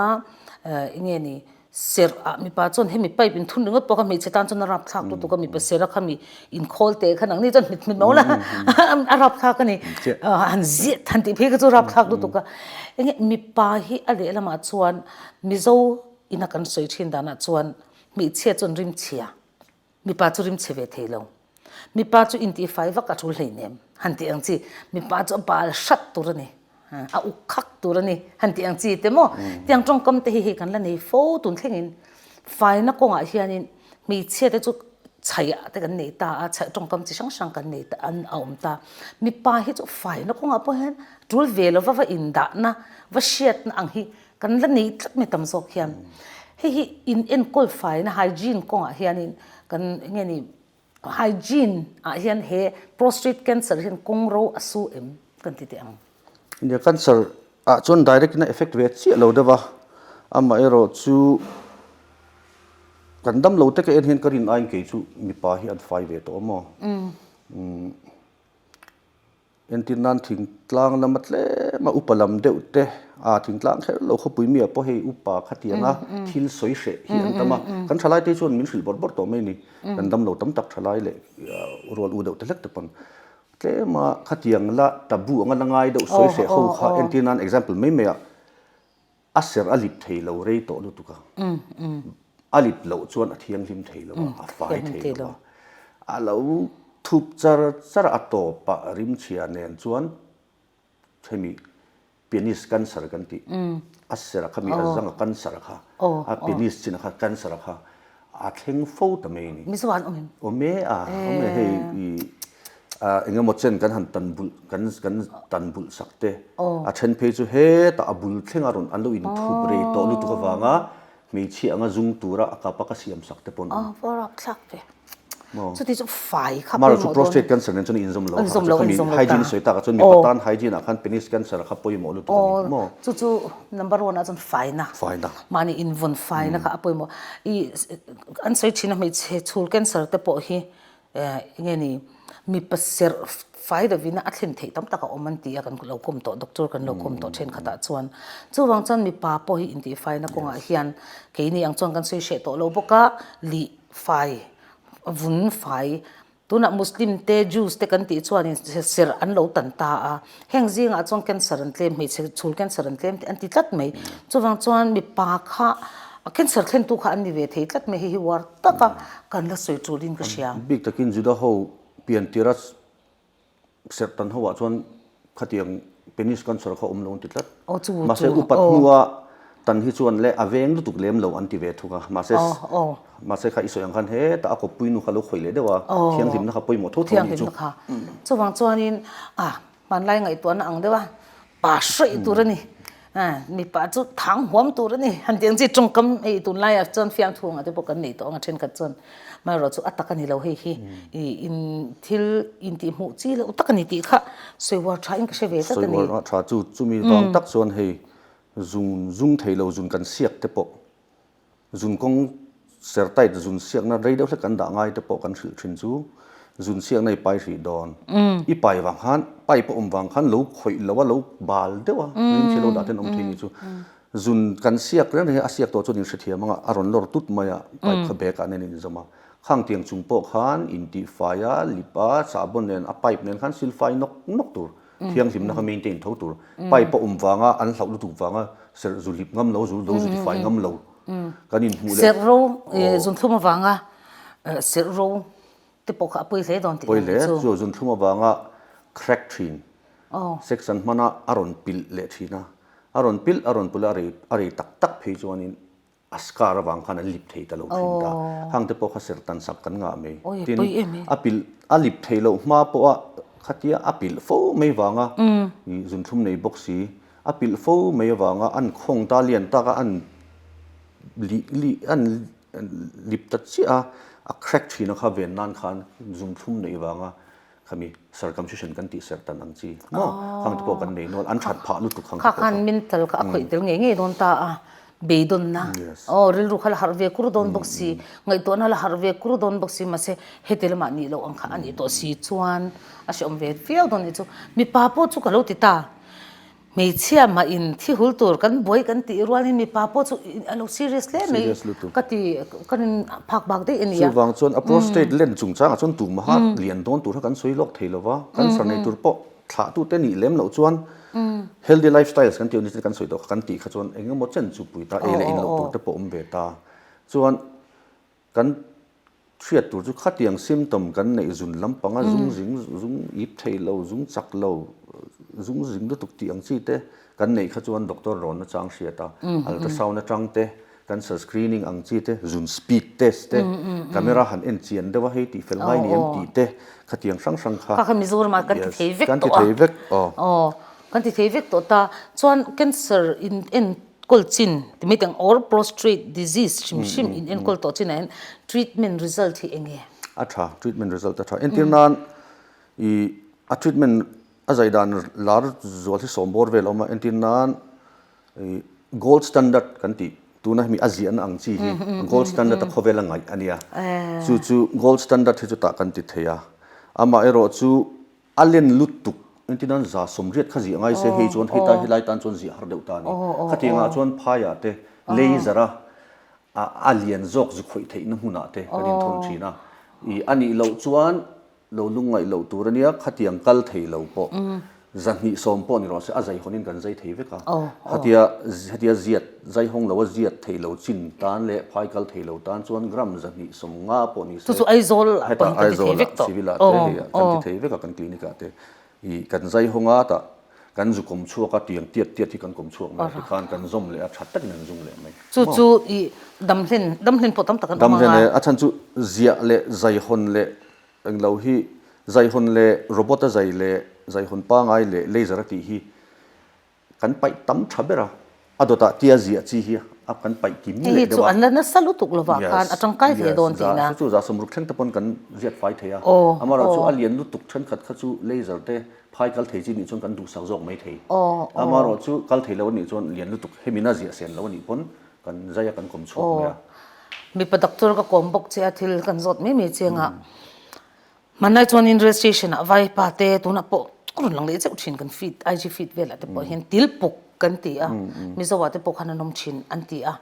eh enge ni Serh ah mipa chuan hemi pipe in thun ringawt pawh kha hmeichhe tan chuan a rap thlak lutuk a mipa serh a khami inkhawl teh kha nangni chuan hmet hmet lo la a rap thlak a ni han ziat han tih phei kha chu rap thlak lutuk a enge mipa hi a lehlamah chuan Mizo ina kan sawi thin danah chuan hmeichhia chuan rimchhia Mipa chu rimchhe ve thei lo. Mipa chu intihfai vak a tul hleinem, han tih ang chi. Mipa chu a bal hrat tur a ni, a uk khak tur a ni, han tih ang chi te maw? Tiang tawngkam te hi hei kan la nei fo tun thlengin. Faina kawngah hianin hmeichhia te chu chhaiah te kan nei ta a, chhaih tawngkam chi hrang hrang kan nei ta an a awm ta. Mipa hi chu faina kawngah pawh hian tul ve lova va indahna, va hriatna ang hi Kan la nei tlat mai tam zawk hian hei hi in enkawl faina hygiene kawngah hianin kan enge ni hygiene ah hian he prostate cancer hian kawng ro a su em kan ti teh ang. India cancer ah chuan direct in a effect ve chiah lo deuh a, amaherawh chu kan dam lo te ka en hian ka rin aiin kei chu mipa hi an fai ve tawh a maw. Entir nan thingtlang lama tlema upa lam deuh te, a thingtlang kher lo khawpui mi ah pawh hei upa khatianga thil sawi hreh hi an tam a, kan thalai te chuan min hrilh bawrh bawrh tawh mai a ni, kan damlo tam tak thalai leh rual u deuh te hlek te pawn tlema khatiang la taboo anga la ngai deuh sawi hreh ho kha entir nan example mai mai ah A serh a lip thei lo rei tawh lutuk a, a lip loh chuan a thianghlim thei lo a, a fai thei lo a, a lo thup char char a, a tawpah rimchhia nen chuan hemi penis cancer kan tih, a serh a khami a zang a cancer kha, a penis chin a kha cancer kha A thleng fo ta mai a ni. Mizo an awm em? Awm e a, awm e hei i eng emaw chen kan han tan bulh kan kan tan bulh sak te. A then phei chu hetah a bul thleng a rawn an lo inthup rei tawh lutuk avanga hmeichhia anga zung tura a kap a ka siam sak te pawh an awm. Aw rap thlak ve. Chuti chu fai kha pawimawh dawn. Chu prostate cancer nen chuan a inzawm lo kha. Khami hygiene sawi takah chuan mipa tan hygiene ah khan penis cancer kha pawimawh lutuk a ni maw? Chu chu number one ah chuan faina. Faina. Mahni invawn faina kha a pawimawh. I an sawi thin a hmeichhe chhul cancer te pawh hi enge ni mipa serh fai lovin a thlen theih tam tak a awm an ti a kan lo kawm tawh doctor kan lo kawm tawh thenkhatah chuan. Chuvang chuan mipa pawh hi intihfaina kawngah hian keini ang chuan kan sawi hreh tawh lo bawk a lih fai vun fai tunah Muslim te Jews te kan tih chuanin serh an lo tan ta a heng zingah chuan cancer an tlem hmeichhe chhul cancer an tlem tih an ti tlat mai chuvang chuan mipa kha cancer thlentu kha an ni ve thei tlat mai hei hi uar taka kan la sawi tulin ka hria. Bik takin Juda ho pian tira. Serh tan ho ah chuan khatiang penis cancer kha awm lo an ti tlat. Mahse upat hnua tan hi chuan le a veng lutuk lem lo an ti ve thung a. Mahse mahse kha i sawi ang khan hetah a kawppui nu kha lo khawih leh deuh a, thianghlimna kha pawimawh tho tho a nih chu. Thianghlimna kha. Chuvang chuanin a hmanlai ngaihtuahna ang deuh a, pa hruaih tur a ni. Mipa chu thang huam tur a ni. Han tih ang chi tawngkam hei tunlaiah chuan fiamthu angah te pawh kan nei tawh ang a thenkhat chuan amaherawh chu a tak a ni lo hei hi in thil intih hmuh chi loh tak a ni tih kha sawiuar tha in ka hre ve tlat a ni. Sawiuar tha chu chumi vang tak chuan hei zung zung thei lo zun kan siak te pawh Zun kawng ser tight zun siakna rei deuh hlek kan dah ngai te pawh kan hrilh thin chu zun siakna i pai hrih dawn. I pai vang khan pipe a awm vang khan lo khawih lo a lo bal deuh a rim thil lo dah ten awm thei ni chu. Zun kan siak reng reng hi a siak tawh chuan in hrethiam ang a, a rawn lawr tut mai a pipe kha bag ah nen in inzawm a. Khang tiang chung pawh khan intihfai a lip a sahbawn nen a pipe nen khan silfai nawk nawk tur. Thianghlimna kha maintain tho tur. Pipe a awm vanga an hlauh lutuk vanga serh zu hlip ngam lo, zu lo zu tifai ngam lo kan inhmuh leh. Serh ro zunthlum avanga serh ro te pawh kha a pawi hle dawn tih Pawi hle. Chu zunthlum avanga crack thin, sex an hmana a rawn pilh leh thin a, a rawn pilh a rawn pulh a a rei tak tak phei chuanin A scar avang khan an lip thei ta lo thin ta. Hang te pawh kha ser tan sak kan ngah mai. Tin, a pilh, a lip thei loh hma pawha khatia a pilh fo mai vanga i zunthlum nei bawk si, a pilh fo mai avanga an khawng ta lian tak a, an lih lih, an lip ta chiah a, a crack thin a kha ven nan khan zunthlum nei vanga Khami circumcision kan tih serh tan ang chi maw? Khang te pawh kan nei nual, an that phah lutuk khang te pawh kha. Kha khan mental kha a khawih tel ngei ngei dawn ta a, beidawnna aw rilru kha la harh ve kur dawn bawk si, ngaihtuahna la harh ve kur dawn bawk si, mahse heti lamah nih loh ang kha a nih tawh si chuan a hrehawm ve viau dawn nih chu. Mipa pawh chu ka lo ti ta. Hmeichhia mah in thi hul tur kan buai kan tih rualin mipa pawh chu a lo serious hle mai ka ti ka rin phak bak daih a nia. Chuvang chuan a prostate len chungchangah chuan tumaha lian dawn tur kha kan sawi lawk thei lova, cancer nei tur pawh thlahtute nih lem loh chuan healthy lifestyles kan tih awm ni kan sawi tawh kha kan tih kha chuan eng emaw chen chu pui ta ei leh in loh tur te pawh awm ve ta. Chuan Kan hriat tur chu khatiang symptom kan neih zun lampanga zung zing, zung ip thei lo, zung chak lo, zung zing lutuk tih ang chi te kan neih kha chuan doctor rawn nachang hriat a, ultrasound atang te, cancer screening ang chi te, zun speed test te, camera han en chian deuh a hei tih fel ngai ni em tih te khatiang hrang hrang kha. Kha kha Mizoramah kan ti thei vek tawh a. Kan ti thei vek aw. Aw, kan ti thei vek tawh ta. Chuan cancer in en Kawl chin ti mai teng or prostrate disease hrim hrim in enkawl tawh chinah hian treatment result hi eng nge? A tha, treatment result a tha. Entir nan i a treatment a zai dan lar zual hi sawmbawr vel a awm a, entir nan i gold standard kan tih tuna hemi a ziahna ang chi hi gold standard a khawvel a ngaih a nia. Chu chu gold standard hi chutah kan ti thei a, amaherawh chu A len lutuk, engtin za sawmriat kha ziah ngai se hei chuan hei tan helai tan chuan ziah har deuh ta a ni. Khatiangah chuan phaiah te laser a a lian zawk zu khawih theihna hmunah te kan inthawn thin a. I a nih loh chuan lo lungngaih loh tur a nia, khatiang kal thei lo pawh zahnih sawm pawh ni rawh se a zaihawn in kan zai thei vek a. Khatia hetia ziat zaihawng lo a ziat thei lo chin tan leh phai kal thei lo tan chuan gram 250 pawh ni se. Chu chu Aizawl ah pawhin kan ti thei vek tawh. Hetah Aizawl ah civil ah te hei ah kan ti thei vek a kan clinic ah te i kan zaihawng a tah kan zu kawm chhuak a tiang tiat tiat hi kan kawm chhuak mai tikhan kan zawm leh a tha takin an zum leh mai. Chu chu i damhlen damhlen pawh tam tak an awm ang a. Damhlen e a chhan chu ziah leh zaihawn leh englo hi zaihawn leh robot a zai leh zaihawn pangai leh laser a tih hi Kan paih tam tha ber a, a dawtah tia ziah chi hi a kan paih kim leh deuh a. Hei hi chu an la nasa lutuk lovah khan a tangkai hle dawn tihna. Yes, chu za sawmruk thleng te pawn kan ziat fai thei a. Amaherawhchu a lian lutuk thenkhat kha chu laser te phai kal thei chi nih chuan kan duhsak zawk mai thei. Amaherawhchu kal thei lo a nih chuan lian lutuk hemi na ziah sen lo a nih pawn kan zai a kan kawm chhuak mai a. Mipa doctor ka kawm bawk che a thil kan zawt mai mai chiang a. Hmanlai chuanin rail station ah vaipa te tunah pawh rawn lang leh zeuh thin kan feed IG feed velah te pawh hian tilpuk kan ti a, Mizo ah te pawh khan an awm thin an ti a.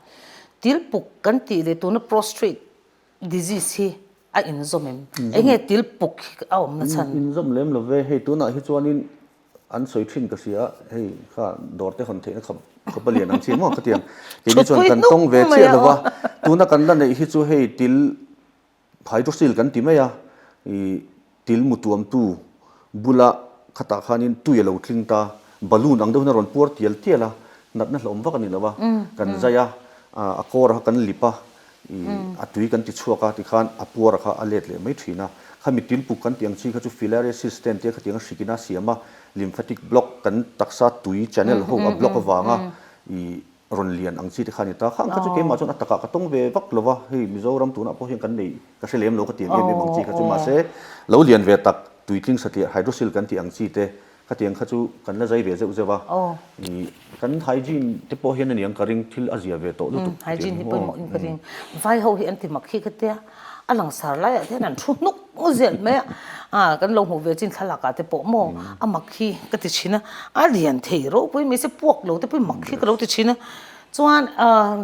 Tilpuk kan tih leh tuna prostrate disease hi a inzawm em? Eng nge tilpuk hi a awmna chhan? Inzawm lem lo ve, hei tunah hi chuanin an sawi thin ka hria a, hei kha dawr te hawn theihna khap khawp a lian ang chi maw khatiang keini chuan kan tawng ve chiah lo va, tuna kan la neih hi chu hei til Hydrocele kan ti mai a, ih til mu tuamtu bula Khatah khanin tui a lo tling ta, balloon ang deuhin a rawn puar tial tial a, natna hlauhawm vak a ni lo a, kan zai a, a kawr kha kan lip a, ih a tui kan ti chhuak a tikhan a puar kha a let leh mai thin a. Khami tilpuk kan tih ang chi kha chu filariasis te an tia khatiang a hrikin a siam a, lymphatic block kan taksa tui channel ho a block avanga ih rawn lian ang chi te kha a ni ta. Khang kha chu keimah chuan a takah ka tawng ve vak lo va, hei Mizoram tunah pawh hian kan nei ka hre lem lo ka tiang em em ang chi kha chu mahse lo lian ve tak tuitling satliah hydrocele kan tih ang chi te khatiang kha chu kan la zai ve zeuh zeuh a, ih kan hygiene te pawh hian a niang ka ring thil a zia ve tawh lutuk ka ti ang. Hygiene hi pawimawh in ka ring. Vai ho hi an ti mak hi ka tia, a langsar laiah te hian an thu hnuk zel mai a, ah kan lo hmuh ve chin thlalak ah te pawh maw a mak hi ka ti thin a, a lian thei ropui mai se puak lo te pawh hi mak hi ka lo ti thin a, chuan ah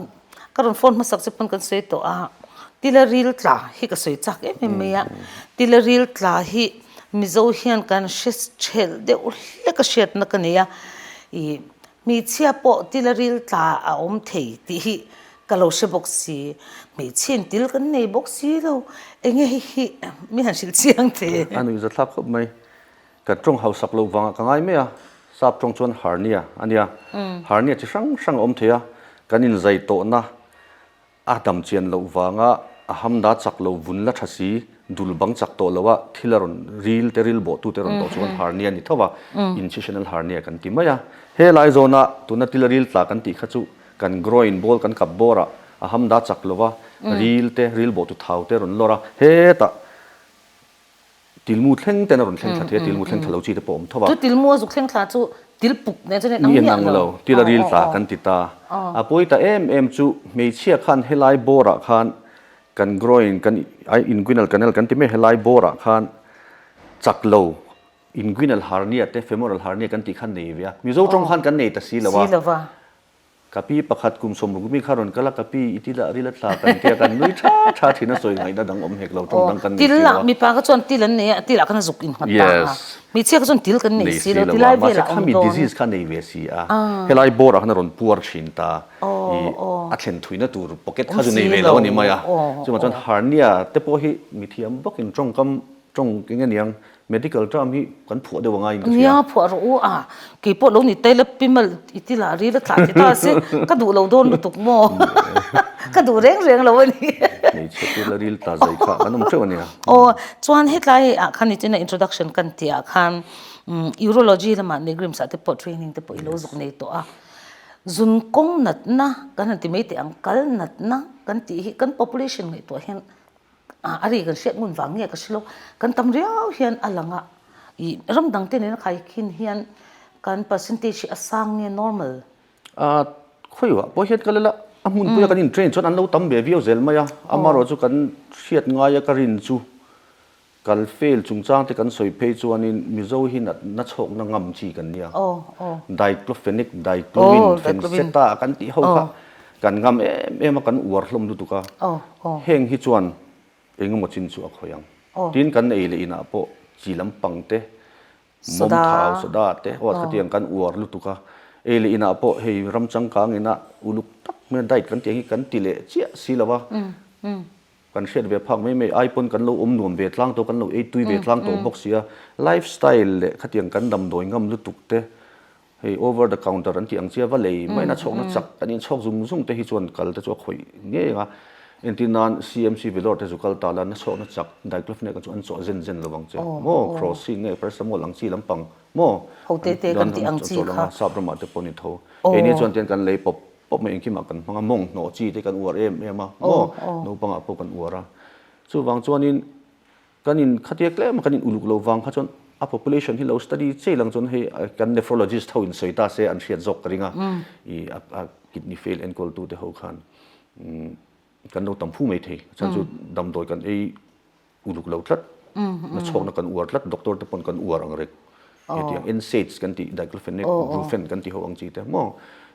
Ka rawn phone hmasak che pawn kan sawi tawh a, Tila ril tla hi ka sawi chak em em mai a, Tila ril tla hi Mizo hian kan hre thelh deuh hlek a hriatna ka nei a, ih hmeichhia pawh Tila ril tla a awm thei tih hi ka lo hre bawk si, hmeichhiain til kan nei bawk si lo, enge hei hi mi han hrilh chiang the. A nuihza thlak khawp mai. Kan tawng hausak loh vangah ka ngai mai a, sap tawng chuan hernia a nia. Hernia chi hrang hrang a awm thei a, kan inzai tawhna a dam chian loh vanga a hamda chak lo vun la tha si, dul bang chak tawh lo a, thil a rawn ril te ril bawh tu te rawn tawh chuan hernia a ni tho a, incisional hernia kan ti mai a. He lai zawna tuna til a ril tla kan tih kha chu kan groin ball kan kap bawrah a hamda chak lo va, ril te ril bawh tu thau te rawn lawr a, hetah Tilmu thleng ten a rawn thleng thla thei a, tilmu thleng thla lo chi te pawh a awm tho a. Chu tilmu a zuk thleng thla chu til puk nen chuan in ang miah lo. Lo, til a ril tla kan ti ta. A pawi ta em em chu hmeichhia khan helai bawrah khan kan groin kan inguinal canal kan ti mai helai bawrah khan chak lo inguinal hernia te femoral hernia kan tih khan nei ve a. Mizo tawng khan kan nei ta si lo a. Ka pi pakhat kum 60 mi kha rawn kal a, ka pi i ti lah ril a thla kan tia kan nui tha tha thin a sawi ngaihna dang awm hek lo tawng dang kan nei si lo a. Mipa kha chuan til an nei a, til ah khan a zuk in nghat ta a, hmeichhia kha chuan til kan nei si lo, tilai velah a awm dawn. Mahse khami disease kha nei ve si a, helai bawr ah khan a rawn puar thin ta, i a thlen thuina tur pocket kha chu nei ve lo a ni mai a, chuvang chuan hernia te pawh hi mithiam vakin tawngkam tawng eng nge niang Medical term hi kan phuah deuh anga in ka hria. Nia phuah rawh u a, kei pawh lo ni tail a pimal i ti lah ril a tlah ti ta se ka duh lo dawn lutuk maw ka duh reng reng lo a ni. Hmeichhe til a ril tla zai kha kan awm teuh a nia. Aw chuan hetlai ah khan nichina introduction kan tih ah khan urology lamah Nigrims ah te pawh training te pawh i lo zuk nei tawh a, zun kawng natna kan han ti mai teh ang kal natna kan tih hi kan population ngaihtuah hian A ri kan hriat ngun vang nge ka hre lo, kan tam riau hian a lang a, ih ram dang te nena khaikhin hian kan percentage hi a sang nge normal? A khawiah pawh hian ka lel a, a hmunpuia kan in train chuan an lo tam ve viau zel mai a, amaherawh chu kan hriat ngaia ka rin chu kal fail chungchang te kan sawi phei chuanin Mizo hi natna chhawkna ngam chi kan nia, diclofenac, diclowin, fenceta kan tih ho kha kan ngam em em a, kan uar hlawm lutuk a. Heng hi chuan engemaw chin chu a khawih ang. Tin kan ei leh inah pawh chi lampang te, mawm thau, soda te aw khatiang kan uar lutuk a. Ei leh inah pawh hei ram changkang ina uluk tak mai a diet kan tih ang hi kan ti leh chiah si lo a. Kan hriat ve phak mai mai ai pawn kan lo awm nuam ve tlang tawh, kan lo ei tui ve tlang tawh bawk si a. Life style leh khatiang kan damdawi ngam lutuk te Hei over the counter an tih ang chia va lei mai na chhawkna chak kan inchhawk zung zung te hi chuan kal te chu a khawih ngei ang a, entir nan CMC Vellore te zu kal ta la na chhawkna chak diclofenac chu an chawh zen zen lo ang che maw Crocin nge paracetamol ang chi lampang maw Ho te te kan tih ang chi kha. Sap ramah te pawh ni tho. Keini chuan tian kan lei pawp pawp mai engkimah kan hmang a mawng hnawh chi te kan uar em em a maw naupangah pawh kan uar a chuvang chuanin Kan in khatia tlem a kan in uluk lo vang kha chuan a population hi lo study chei lang chuan hei kan nephrologist ho in sawi ta se an hriat zawk ka ring a, i a kidney fail enkawl tu te ho khan kan lo tam fu mai thei chhan chu damdawi kan ei uluk lo tlat na chhawkna kan uar tlat doctor te pawn kan uar ang reng hetiang NSAIDs kan tih diclofenac brufen kan tih ho ang chi te maw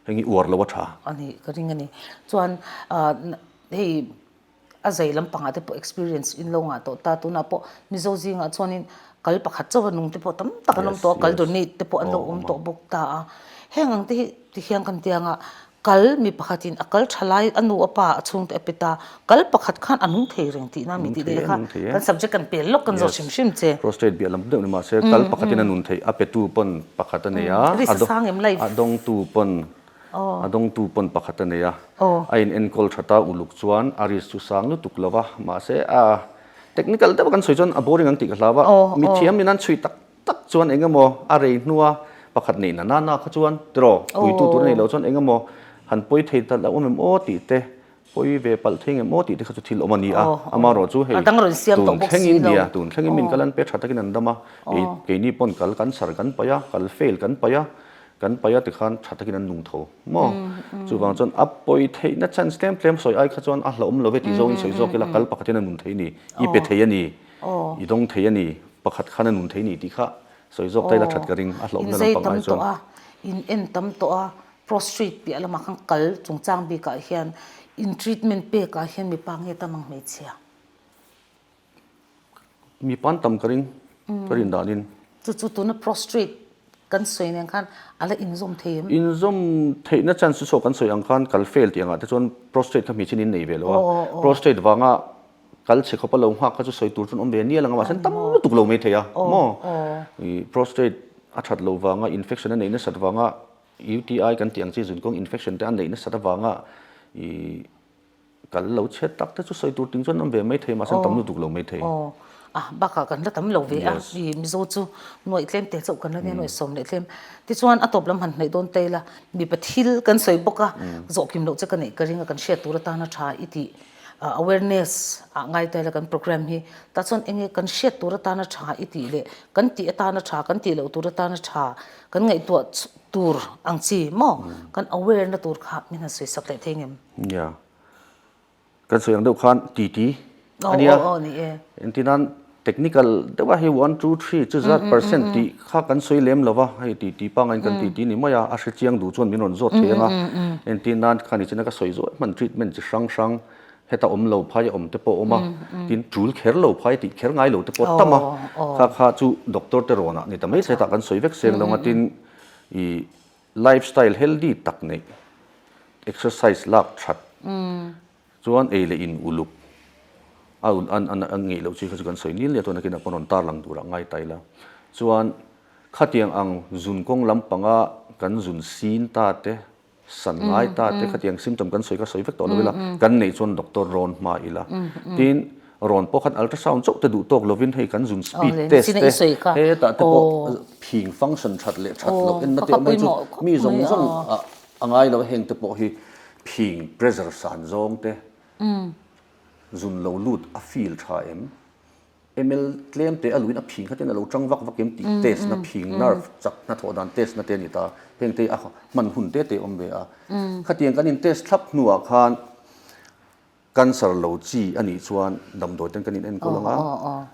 heng hi uar lo a tha. A ni ka ring a ni chuan hei A zai lampangah te pawh experience in lo ngah tawh ta, tunah pawh Mizo zingah chuanin kal pakhat chauh a nung te pawh tam tak an awm tawh a, kal donate te pawh an lo awm tawh bawk ta a. Heng ang te hi ti hian kan ti ang a, Kal mi pakhatin a kal tha lai a nu a pa a chhungte a pe ta, kal pakhat khan a nung thei reng tihna mi tih leh kha kan subject kan pel lawk kan zawh hrim hrim che. Prostate biah lam deuh ni mahse kal pakhatin a nun theih a petu pawn pakhat a nei a, a dawngtu pawn a dawngtu pawn pakhat a nei a, a in enkawl tha ta uluk chuan a risk chu sang lutuk lo va mahse a technical deuh a kan sawi chuan a boring ang tih ka hlau a, mithiam in an chhui tak tak chuan eng emaw a rei hnua pakhat neih na nana kha chuan tiraw puitu tur a neih loh chuan eng emaw han pawi thei ta loh awm em aw tih te pawi ve palh thei ngem aw tih te kha chu thil awm a ni a amaherawh chu hei tun thlengin nia tun thlengin min kal an pe tha takin an dam a kei keini pawn kal kan sar kan paih a kal fail kan paih a kan paih a tikhan tha takin an nung tho maw chuvang chuan a pawi theihna chance tlem tlem sawi ai kha chuan a hlauhawm lo ve tih zawngin sawi zawk ila kal pakhatin a nun thei a ni i pe thei a ni. I dawng thei a ni, pakhat khan a nun thei ni tih kha sawi zawk ta ila that ka ring, a hlauhna lam pang ai chuan. In zei tam tawh a, in en tam tawh a, prostrate piah lamah khan kal chungchang bikah hian in treatment pekah hian mipa nge tam ang hmeichhia? Mipa an tam ka ring, ka rin danin. Chu chu tuna prostrate kan sawi nen khan a la inzawm thei em? Inzawm theihna chance chu saw kan sawi ang khan kal fail tih angah te chuan prostrate kha hmeichhe in nei ve lo a, prostrate vanga Kal chhe khawpa lo nghak kha chu sawi tur chuan awm ve nia lang a, mahse an tam lutuk lo mai thei a maw? I prostate a that loh vanga infection a neih nasat vanga UTI kan tih ang chi zunkawng infection te a neih nasat avanga i kal lo chhe tak te chu sawi tur ting chuan awm ve mai thei mahse an tam lutuk lo mai thei. Aw a bakah kan la tam lo ve a, i Mizo chu nuaih tlem te chauh kan la nia nuaih sawm leh tlem. Tichuan a tawp lam han hnaih dawn ta ila mipa thil kan sawi bawk a, zawhkim loh che ka neih ka ring a kan hriat tur atana tha i tih. Awareness ah ngai ta ila kan program hi tah chuan enge kan hriat tur atana tha i tih leh kan tih atana tha kan tih loh tur atana tha kan ngaihtuah tur ang chi maw kan aware na tur kha min han sawi sak leh thei ngem. Nia kan sawi ang deuh khan ti ti a nia engtin nan Technical deuh a hei one two three chu zat percent tih kha kan sawi lem lo va, hei ti ti pangngai kan ti ti ni mai a, a hre chiang duh chuan min rawn zawt thei ang a, entir nan kha ni china ka sawi zawh hman treatment chi hrang hrang heta awm lo phai a awm te pawh a awm a, tin tul kher lo phai tih kher ngai lo te pawh tam a, kha kha chu doctor te rawn ah ni ta mai se hetah kan sawi vek seng lo ang a, tin ih lifestyle healthy tak neih exercise lak that. Chuan ei leh in uluk a a ngeih loh chi kha chu kan sawi nil nia chuan nakin ah pawh rawn tar lang turah ngai ta ila. Chuan khatiang ang zun kawng lampanga kan zun sin ta te, san ngai ta te khatiang symptom kan sawi kha sawi vek tawh lo ila, kan neih chuan doctor rawn hma ila. Tin, rawn pawh khan ultrasound chauh te duh tawk lovin hei kan zun speed test te hetah te pawh phing function that leh that loh enna te awm a hei chu mi zawng zawng ah A ngai lo heng te pawh hi phing pressure san zawng te zun lo lut a feel tha em? Ml tlem te a luin a phing khatin a lo tang vak vak em tih test na phing nerve chak hnathawh dan test na te a ni ta. Heng te hi a hman hun te te awm ve a. Khatiang kan in test thlap hnuah khan Cancer lo chi a nih chuan damdawi ten kan in enkawl ang a,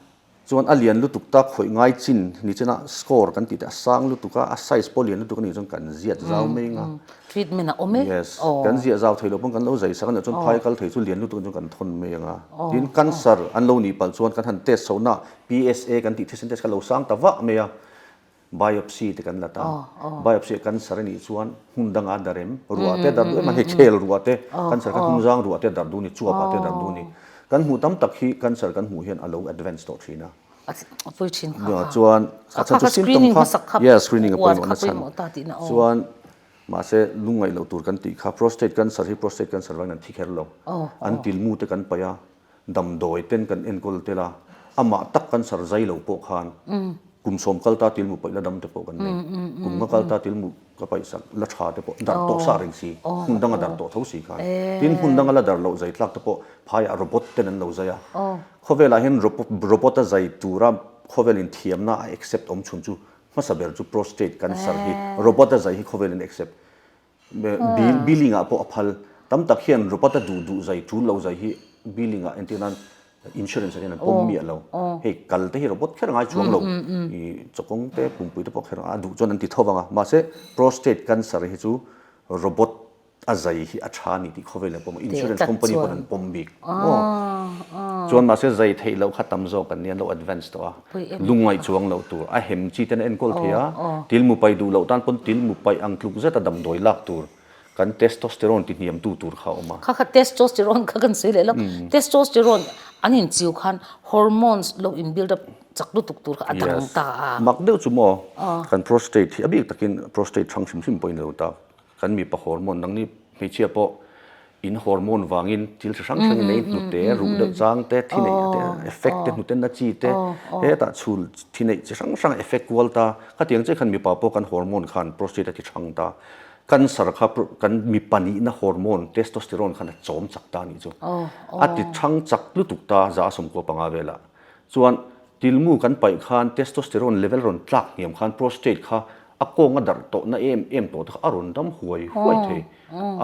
chuan a lian lutuk ta khawih ngai chin ni chena score kan tih te a sang lutuk a, a size pawh lian lutuk a nih chuan kan ziat zau mai ang a. Treatment a awm e. Yes, kan ziah zau thei lo pawn kan lo zai sak a nih chuan phai kal thei chu lian lutuk a nih chuan kan thawn mai ang a. Tin cancer an lo nih palh chuan kan han test chhoh na PSA kan tih thisen test kha lo sang ta vah mai a. Biopsy te kan la ta. Biopsy a cancer a nih chuan hmun danga dar em, ruah te dar duh em a, hei khel ruah te, cancer kha hnungzang ruah te dar duh a ni, chuap ah te dar duh a ni. Kan hmuh tam tak hi cancer kan hmuh hian a lo advance tawh thin a. A pawi thin kha kha. Chuan a chhan chu symptom kha, yes screening a pawimawh na chhan. Chuan mahse lungngaih loh tur kan tih kha prostate cancer hi prostate cancer vangin an thi kher lo. An tilmu te kan paih a. Damdawi ten kan enkawl tel a, amah tak cancer zai lo pawh khan kum sawm kal ta tilmu paih la dam te pawh kan nei. Kum nga kal ta tilmu ka paih sak la tha te pawh dar tawh sa reng si, hmun danga dar tawh tho si khan. Tin hmun danga la dar loh zai tlak te pawh phaiah robot ten an lo zai a. Khawvelah hian robot a zai tura khawvel in thiamna a accept awm chhun chu hmasa ber chu prostate cancer hi robot a zai hi khawvel in accept. Billing ah pawh a phal. Tam tak hian Robot a duh duh zai, tul lo zai hi billing ah entir nan insurance ah hian an pawm miah lo. Hei kal te hi robot kher a ngai chuang lo. I chawkawng te pumpui te pawh kher a duh chuan an ti tho vang a. Mahse prostate cancer hi chu robot a zai hi a tha a ni tih khawvel an pawm a. Insurance company pawn an pawm bik. Chuan mahse zai theih loh kha tam zawk an nia, an lo advance tawh a. Lungngaih chuang loh tur a hem chi ten a enkawl thei a, tilmu paih duh loh tan pawn tilmu paih ang tluk zeta damdawi lak tur. Kan testosterone ti hniamtu tur kha a awm a. Kha kha testosterone kha kan sawi leh lo. Testosterone an inchiu khan hormones lo in build up chak lutuk tur kha a dang ta a. Mak deuh chu maw kan prostate hi a bik takin prostate hrang hrim hrim pawhin a lo ta. Kan mipa hormone nangni hmeichhia pawh in hormone vangin thil chi hrang hrangin ei hnute ruh deuh chang te thi neih te effect te hnute na chi te hetah chhul thi neih chi hrang hrang effect kual ta. Khatiang chiah khan mipa pawh kan hormone khan prostate a ti hrang ta. Cancer kha kan mipa nihna hormone testosterone khan a chawm chak ta a nih chu. A ti hrang chak lutuk ta 115 velah. Chuan tilmu kan paih khan testosterone level rawn tlak hniam khan prostate kha a kawng a darh tawhna em em tawh te kha a rawn dam huai huai thei.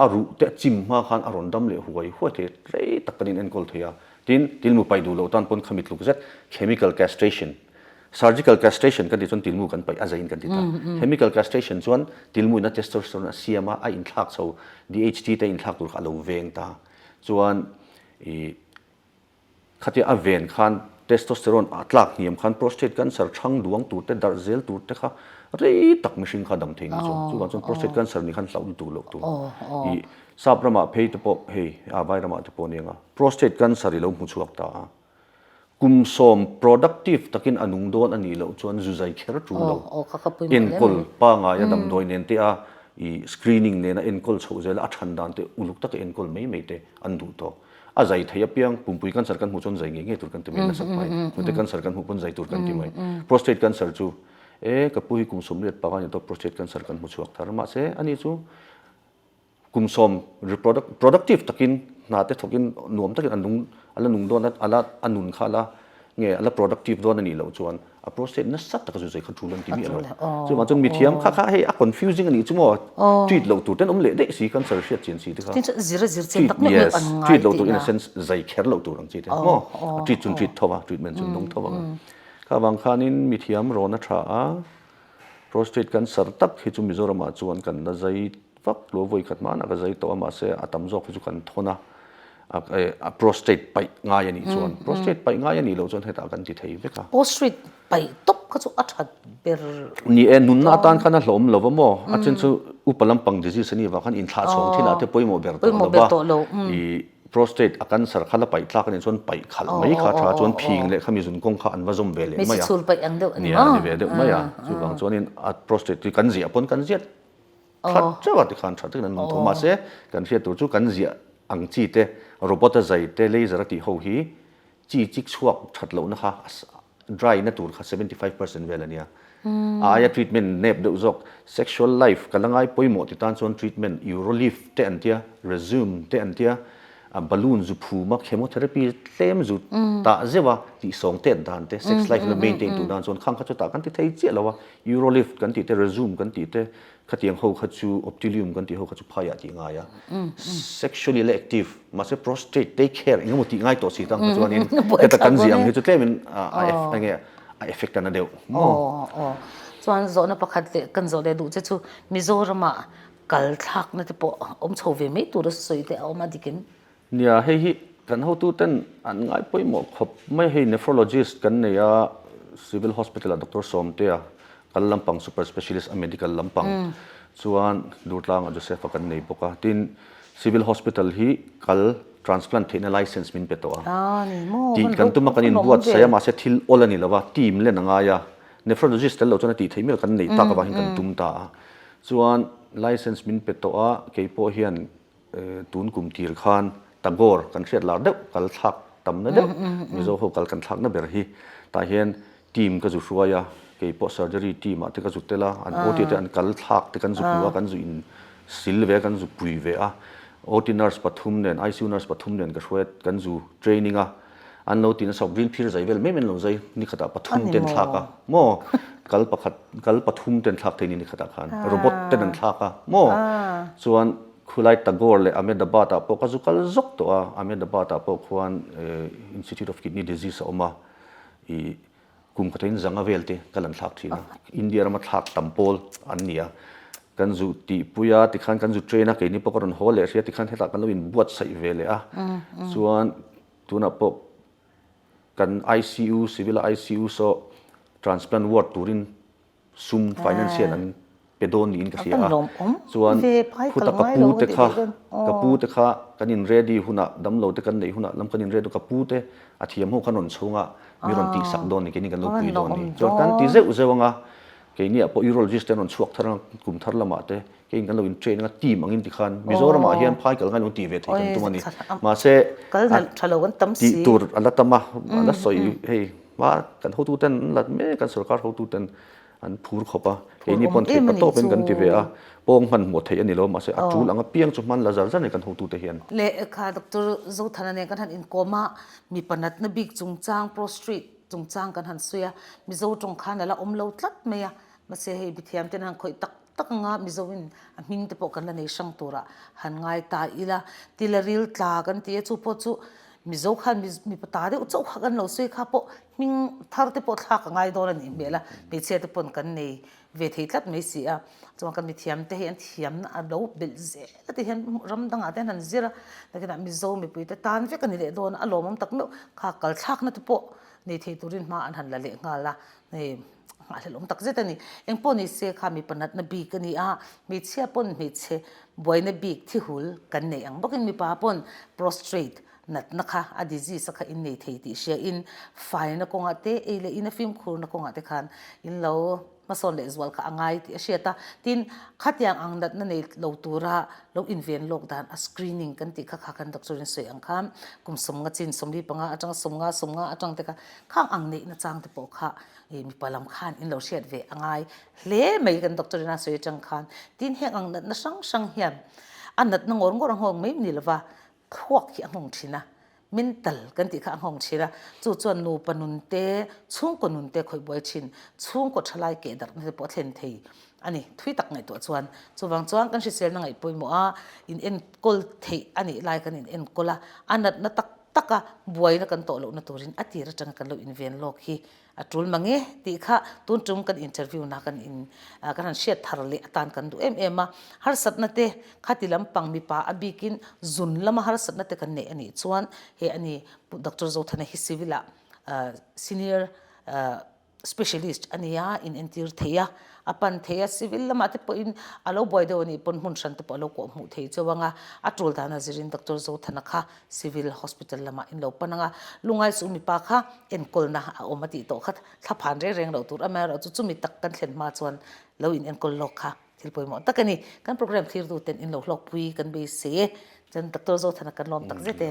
A ruh te a chim hma khan a rawn dam leh huai huai thei. Rei tak kan inenkawl thei a. Tin, tilmu paih duh loh tan pawn khami tluk zet chemical castration Surgical castration kan tih chuan tilmu kan paih a zeiin kan ti ta. Chemical castration chuan tilmu in a testosterone a siam a, a inthlak chho DHT te inthlak tur kha a lo veng ta. Chuan i khatia a ven khan testosterone a tlak hniam khan prostate cancer thang duang tur te darh zel tur te kha rei tak mihring kha dam thei ni chuan. Chuvang chuan prostate cancer nih khan hlauh lutuk loh tur. I sap ramah phei te pawh hei a vai ramah te pawh ania nga prostate cancer i lo hmu chhuak ta a. Kum sawm productive takin a nung dawn a nih loh chuan zu zai kher tul lo. Enkawl pangaia damdawi nen te a i screening nena enkawl chhoh zela a than dan te uluk taka enkawl mai mai te an duh tawk. A zai thei apiang pumpui cancer kan hmuh chuan zai ngei ngei tur kan ti mai nasat mai. Hnute cancer kan hmuh pawn zai tur kan ti mai. Prostate cancer chu e ka pu hi kum 15 ni tawh prostate cancer kan hmu chhuak thar mahse ani chu Kum sawm productive takin hna te thawkin nuam takin a nung a la nung dawn a, a la a nun kha a la nge a la productive dawn a nih loh chuan a prostate nasa taka zu zai kha tul an ti miah lo. Chuvang chuan mithiam kha kha hei a confusing a nih chu maw treat loh tur ten awm leh daih si cancer hriat chian si te kha. Zir a zir chian tak meuh meuh an ngai treat loh tur in a sense zai kher loh tur ang chi te maw a treat chun treat tho a treatment chun nung tho ang a. Kha vang khanin mithiam rawn a tha a prostate cancer tak hi chu Mizoramah chuan kan la zai Vak lo vawi khat hmanah ka zai tawh a mahse a tam zawk hi chu kan thawn a, a prostate paih ngai a nih chuan prostate paih ngai a nih loh chuan hetah kan ti thei vek a. Prostate paih tawp kha chu a that ber. Ni e, nunna atan khan a hlawm lo va maw? A then chu upa lampang disease a nih vang khan inthlah chhawng thilah te pawimawh ber tawh lo va, i prostate a cancer kha la paih tlak a nih chuan paih khalh mai kha tha chuan phing leh khami zun kawng kha an va zawm ve leh mai a. Nia, a ni ve deuh mai a. Chuvang chuanin a prostate hi kan ziah pawn kan ziat That teuh a tikhan tha takin an nung tho. Mahse, kan hriat tur chu kan ziah ang chi te, robot a zai te, laser a tih ho hi chi chik chhuak that lohna kha dry na tur kha 75% vel a nia. A aia treatment nep deuh zawk, sexual life ka la ngai pawimawh ti tan chuan treatment Urolift te an tia, Rezum te an tia, balloon zu phum a, chemotherapy tlem zu tah zeuh a, tih sawng tet dan te, sex life la maintain tur dan chuan khang kha chutah kan ti thei chiah lo a, Urolift kan tih te, Rezum kan tih te, Khatiang ho kha chu Optilium kan tih ho kha chu phaiah tih ngai a. Sexually la active mahse prostate take care eng emaw tih ngai tawh si tang kha chuanin heta kan ziah ang hi chu tlemin a enge a effect a na deuh maw. Aw chuan zawhna pakhat leh kan zawh leh duh che chu Mizoramah kal thlakna te pawh awm chho ve mai tur a sawi te a awm a dikin. Nia, hei hi kan hotuten an ngai pawimawh khawp mai. Hei nephrologist kan nei a, Civil Hospital ah Doctor Sawmtea kal lampang super specialist a medical lampang chuan Durtlangah Joseph-a kan nei bawk a. Tin, Civil Hospital hi kal transplant theihna license min pe tawh a. Tih kan tum a kan inbuatsaih a, mahse thil awl a ni lo a, team len a ngai a. Nephrologist tel lo chuan a tih theih mial kan neih tak avangin kan tum ta a. Chuan license min pe tawh a, keipawh hian Tun kum tir khan Tagore kan hriat lar deuh, kal thlak tamna deuh, Mizo ho kal kan thlakna ber hi. Tah hian team ka zu hruai a, kei pawh surgery team ah te ka zu tel a, an OT te an kal thlak te kan zu hmu a, kan zu in sil ve a, kan zu pui ve a. OT nurse pathum nen, ICU nurse pathum nen ka hruai a, kan zu training a. An lo ti nasa green phir zai vel mai mai an lo zai, ni khatah pathum ten thlak a maw? Kal pakhat, kal pathum ten thlak thei ni ni khatah khan robot ten an thlak a maw? Chuan khulai Tagore leh Ahmedabad ah pawh ka zu kal zawk tawh a, Ahmedabad ah pawh khuan Institute of Kidney Disease a awm a, ih kum khatin zanga vel te kal an thlak thin a, India rama thlak tam pawl an ni a, kan zu tihpui a tikhan kan zu train a, keini pawh ka rawn haw leh hria tikhan hetah kan lo inbuatsaih ve leh a, chuan Tunah pawh kan ICU, Civil-a ICU saw transplant ward turin sum financial an pe. pe dawn niin ka hria a. Chuan khuta ka pu te kha, ka pu te kha kan in ready hunah, damlo te kan neih hunah lam kan in ready ka pu te a thiam ho khan rawn chhung a, mi rawn tihsak dawn ni, keini kan lo pui dawn ni. Chuan kan ti zeuh zeuh ang a, keiniah pawh urologist te an rawn chhuak thar ang a, kum thar lamah te keiin kan lo in train ang a, team angin tikhan Mizoramah hian phai kal ngailo tih ve theih kan tum a ni. Mahse tih tur a la tam a, a la sawi hei hma kan hotuten an la mek, kan sorkar hotuten An phur khawp a, keini pawn theih pa tawpin kan ti ve a, pawng hman hmuh theih a ni lo, mahse a tul ang apiang chu hman la zar zar ni kan hotute hian. Lehkha Doctor Zothana nen kan han inkawm a, mipa natna bik chungchang, prostrate chungchang kan han sawi a, Mizo tawng khan a la awm lo tlat mai a, mahse hei mithiam ten han khawih tak tak anga Mizoin a hming te pawh kan la nei hrang turah han ngai ta ila, Tilaril tla kan ti a, chu pawh chu Mizo khan mipa ta deuh chauh kha kan lo sawi kha pawh hming thar te pawh thlak a ngai dawn a nih hmel a, hmeichhia te pawn kan nei ve thei tlat mai si a, chuan kan mithiam te hi an thiamna a lo belh zel a ti hian ram dangah te hian an zir a, nakinah Mizo mipui te tan vek a ni leh dawn a, a lawmawm tak meuh kha kal thlakna te pawh nei thei turin hma an han la leh nghal a, hei nghahhlelh awm tak zet a ni. Engpawh ni se kha mipa natna bik a ni a, hmeichhia pawn hmeichhe buaina bik thihul kan nei ang bawkin mipa pawn prostrate natna kha a disease a kha in nei thei tih hria in faina kawngah te ei leh in a fimkhurna kawngah te khan in lo hmasawn leh zual kha a ngai tih a hriat a. Tin, khatiang ang natna nei lo tura lo inven lawk dan a screening kan tih kha kha kan doctor in sawi ang khan kum sawmnga chin 45 atanga 50 50 atang te kha khang ang neihna chang te pawh kha mipa lam khan in lo hriat ve a ngai hle mai kan doctor in a sawi atang khan. Tin, heng ang natna hrang hrang hian a natna ngawr ngawr a nghawng mai ni lova thluak hi a nghawng thin a, mental kan tih kha a nghawng thin a, chu chuan nupa nun te, chhungkaw nun te khawih buai thin, chhungkaw thalai keh darhna te pawh a thlen thei a ni, thui tak ngaihtuah chuan. Chuvang chuan kan hriselna ngaih pawimawh a, in enkawl theih a nih lai kan in enkawl a, a natna tak tak a buaina kan tawh lohna turin a tir atanga kan lo inven lawk hi A tul mang e tih kha tun tum kan interview na kan in kan han hriat thar leh atan kan duh em em a. Harsatna te khati lampang mipa a bikin zun lama harsatna te kan neih a nih chuan he a ni Doctor Zothana hi civil ah senior specialist a ni a, in entir thei a, a pan thei a, civil lamah te pawhin a lo buai deuh a nih pawn hmun hran te pawh a lo kawh hmuh thei chauh ang a, a tul dana zirin Doctor Zothana kha Civil Hospital lamah in lo pan ang a, lungai chu mipa kha enkawlna a awm a tih tawh kha thlaphan reng reng loh tur amaherawhchu chumi tak kan thlen hma chuan lo in enkawl lawk kha thil pawimawh tak a ni. Kan program thlirtu ten in lo hlawkpui kan beisei e. Chuan Doctor Zothana kan lawm tak zet e.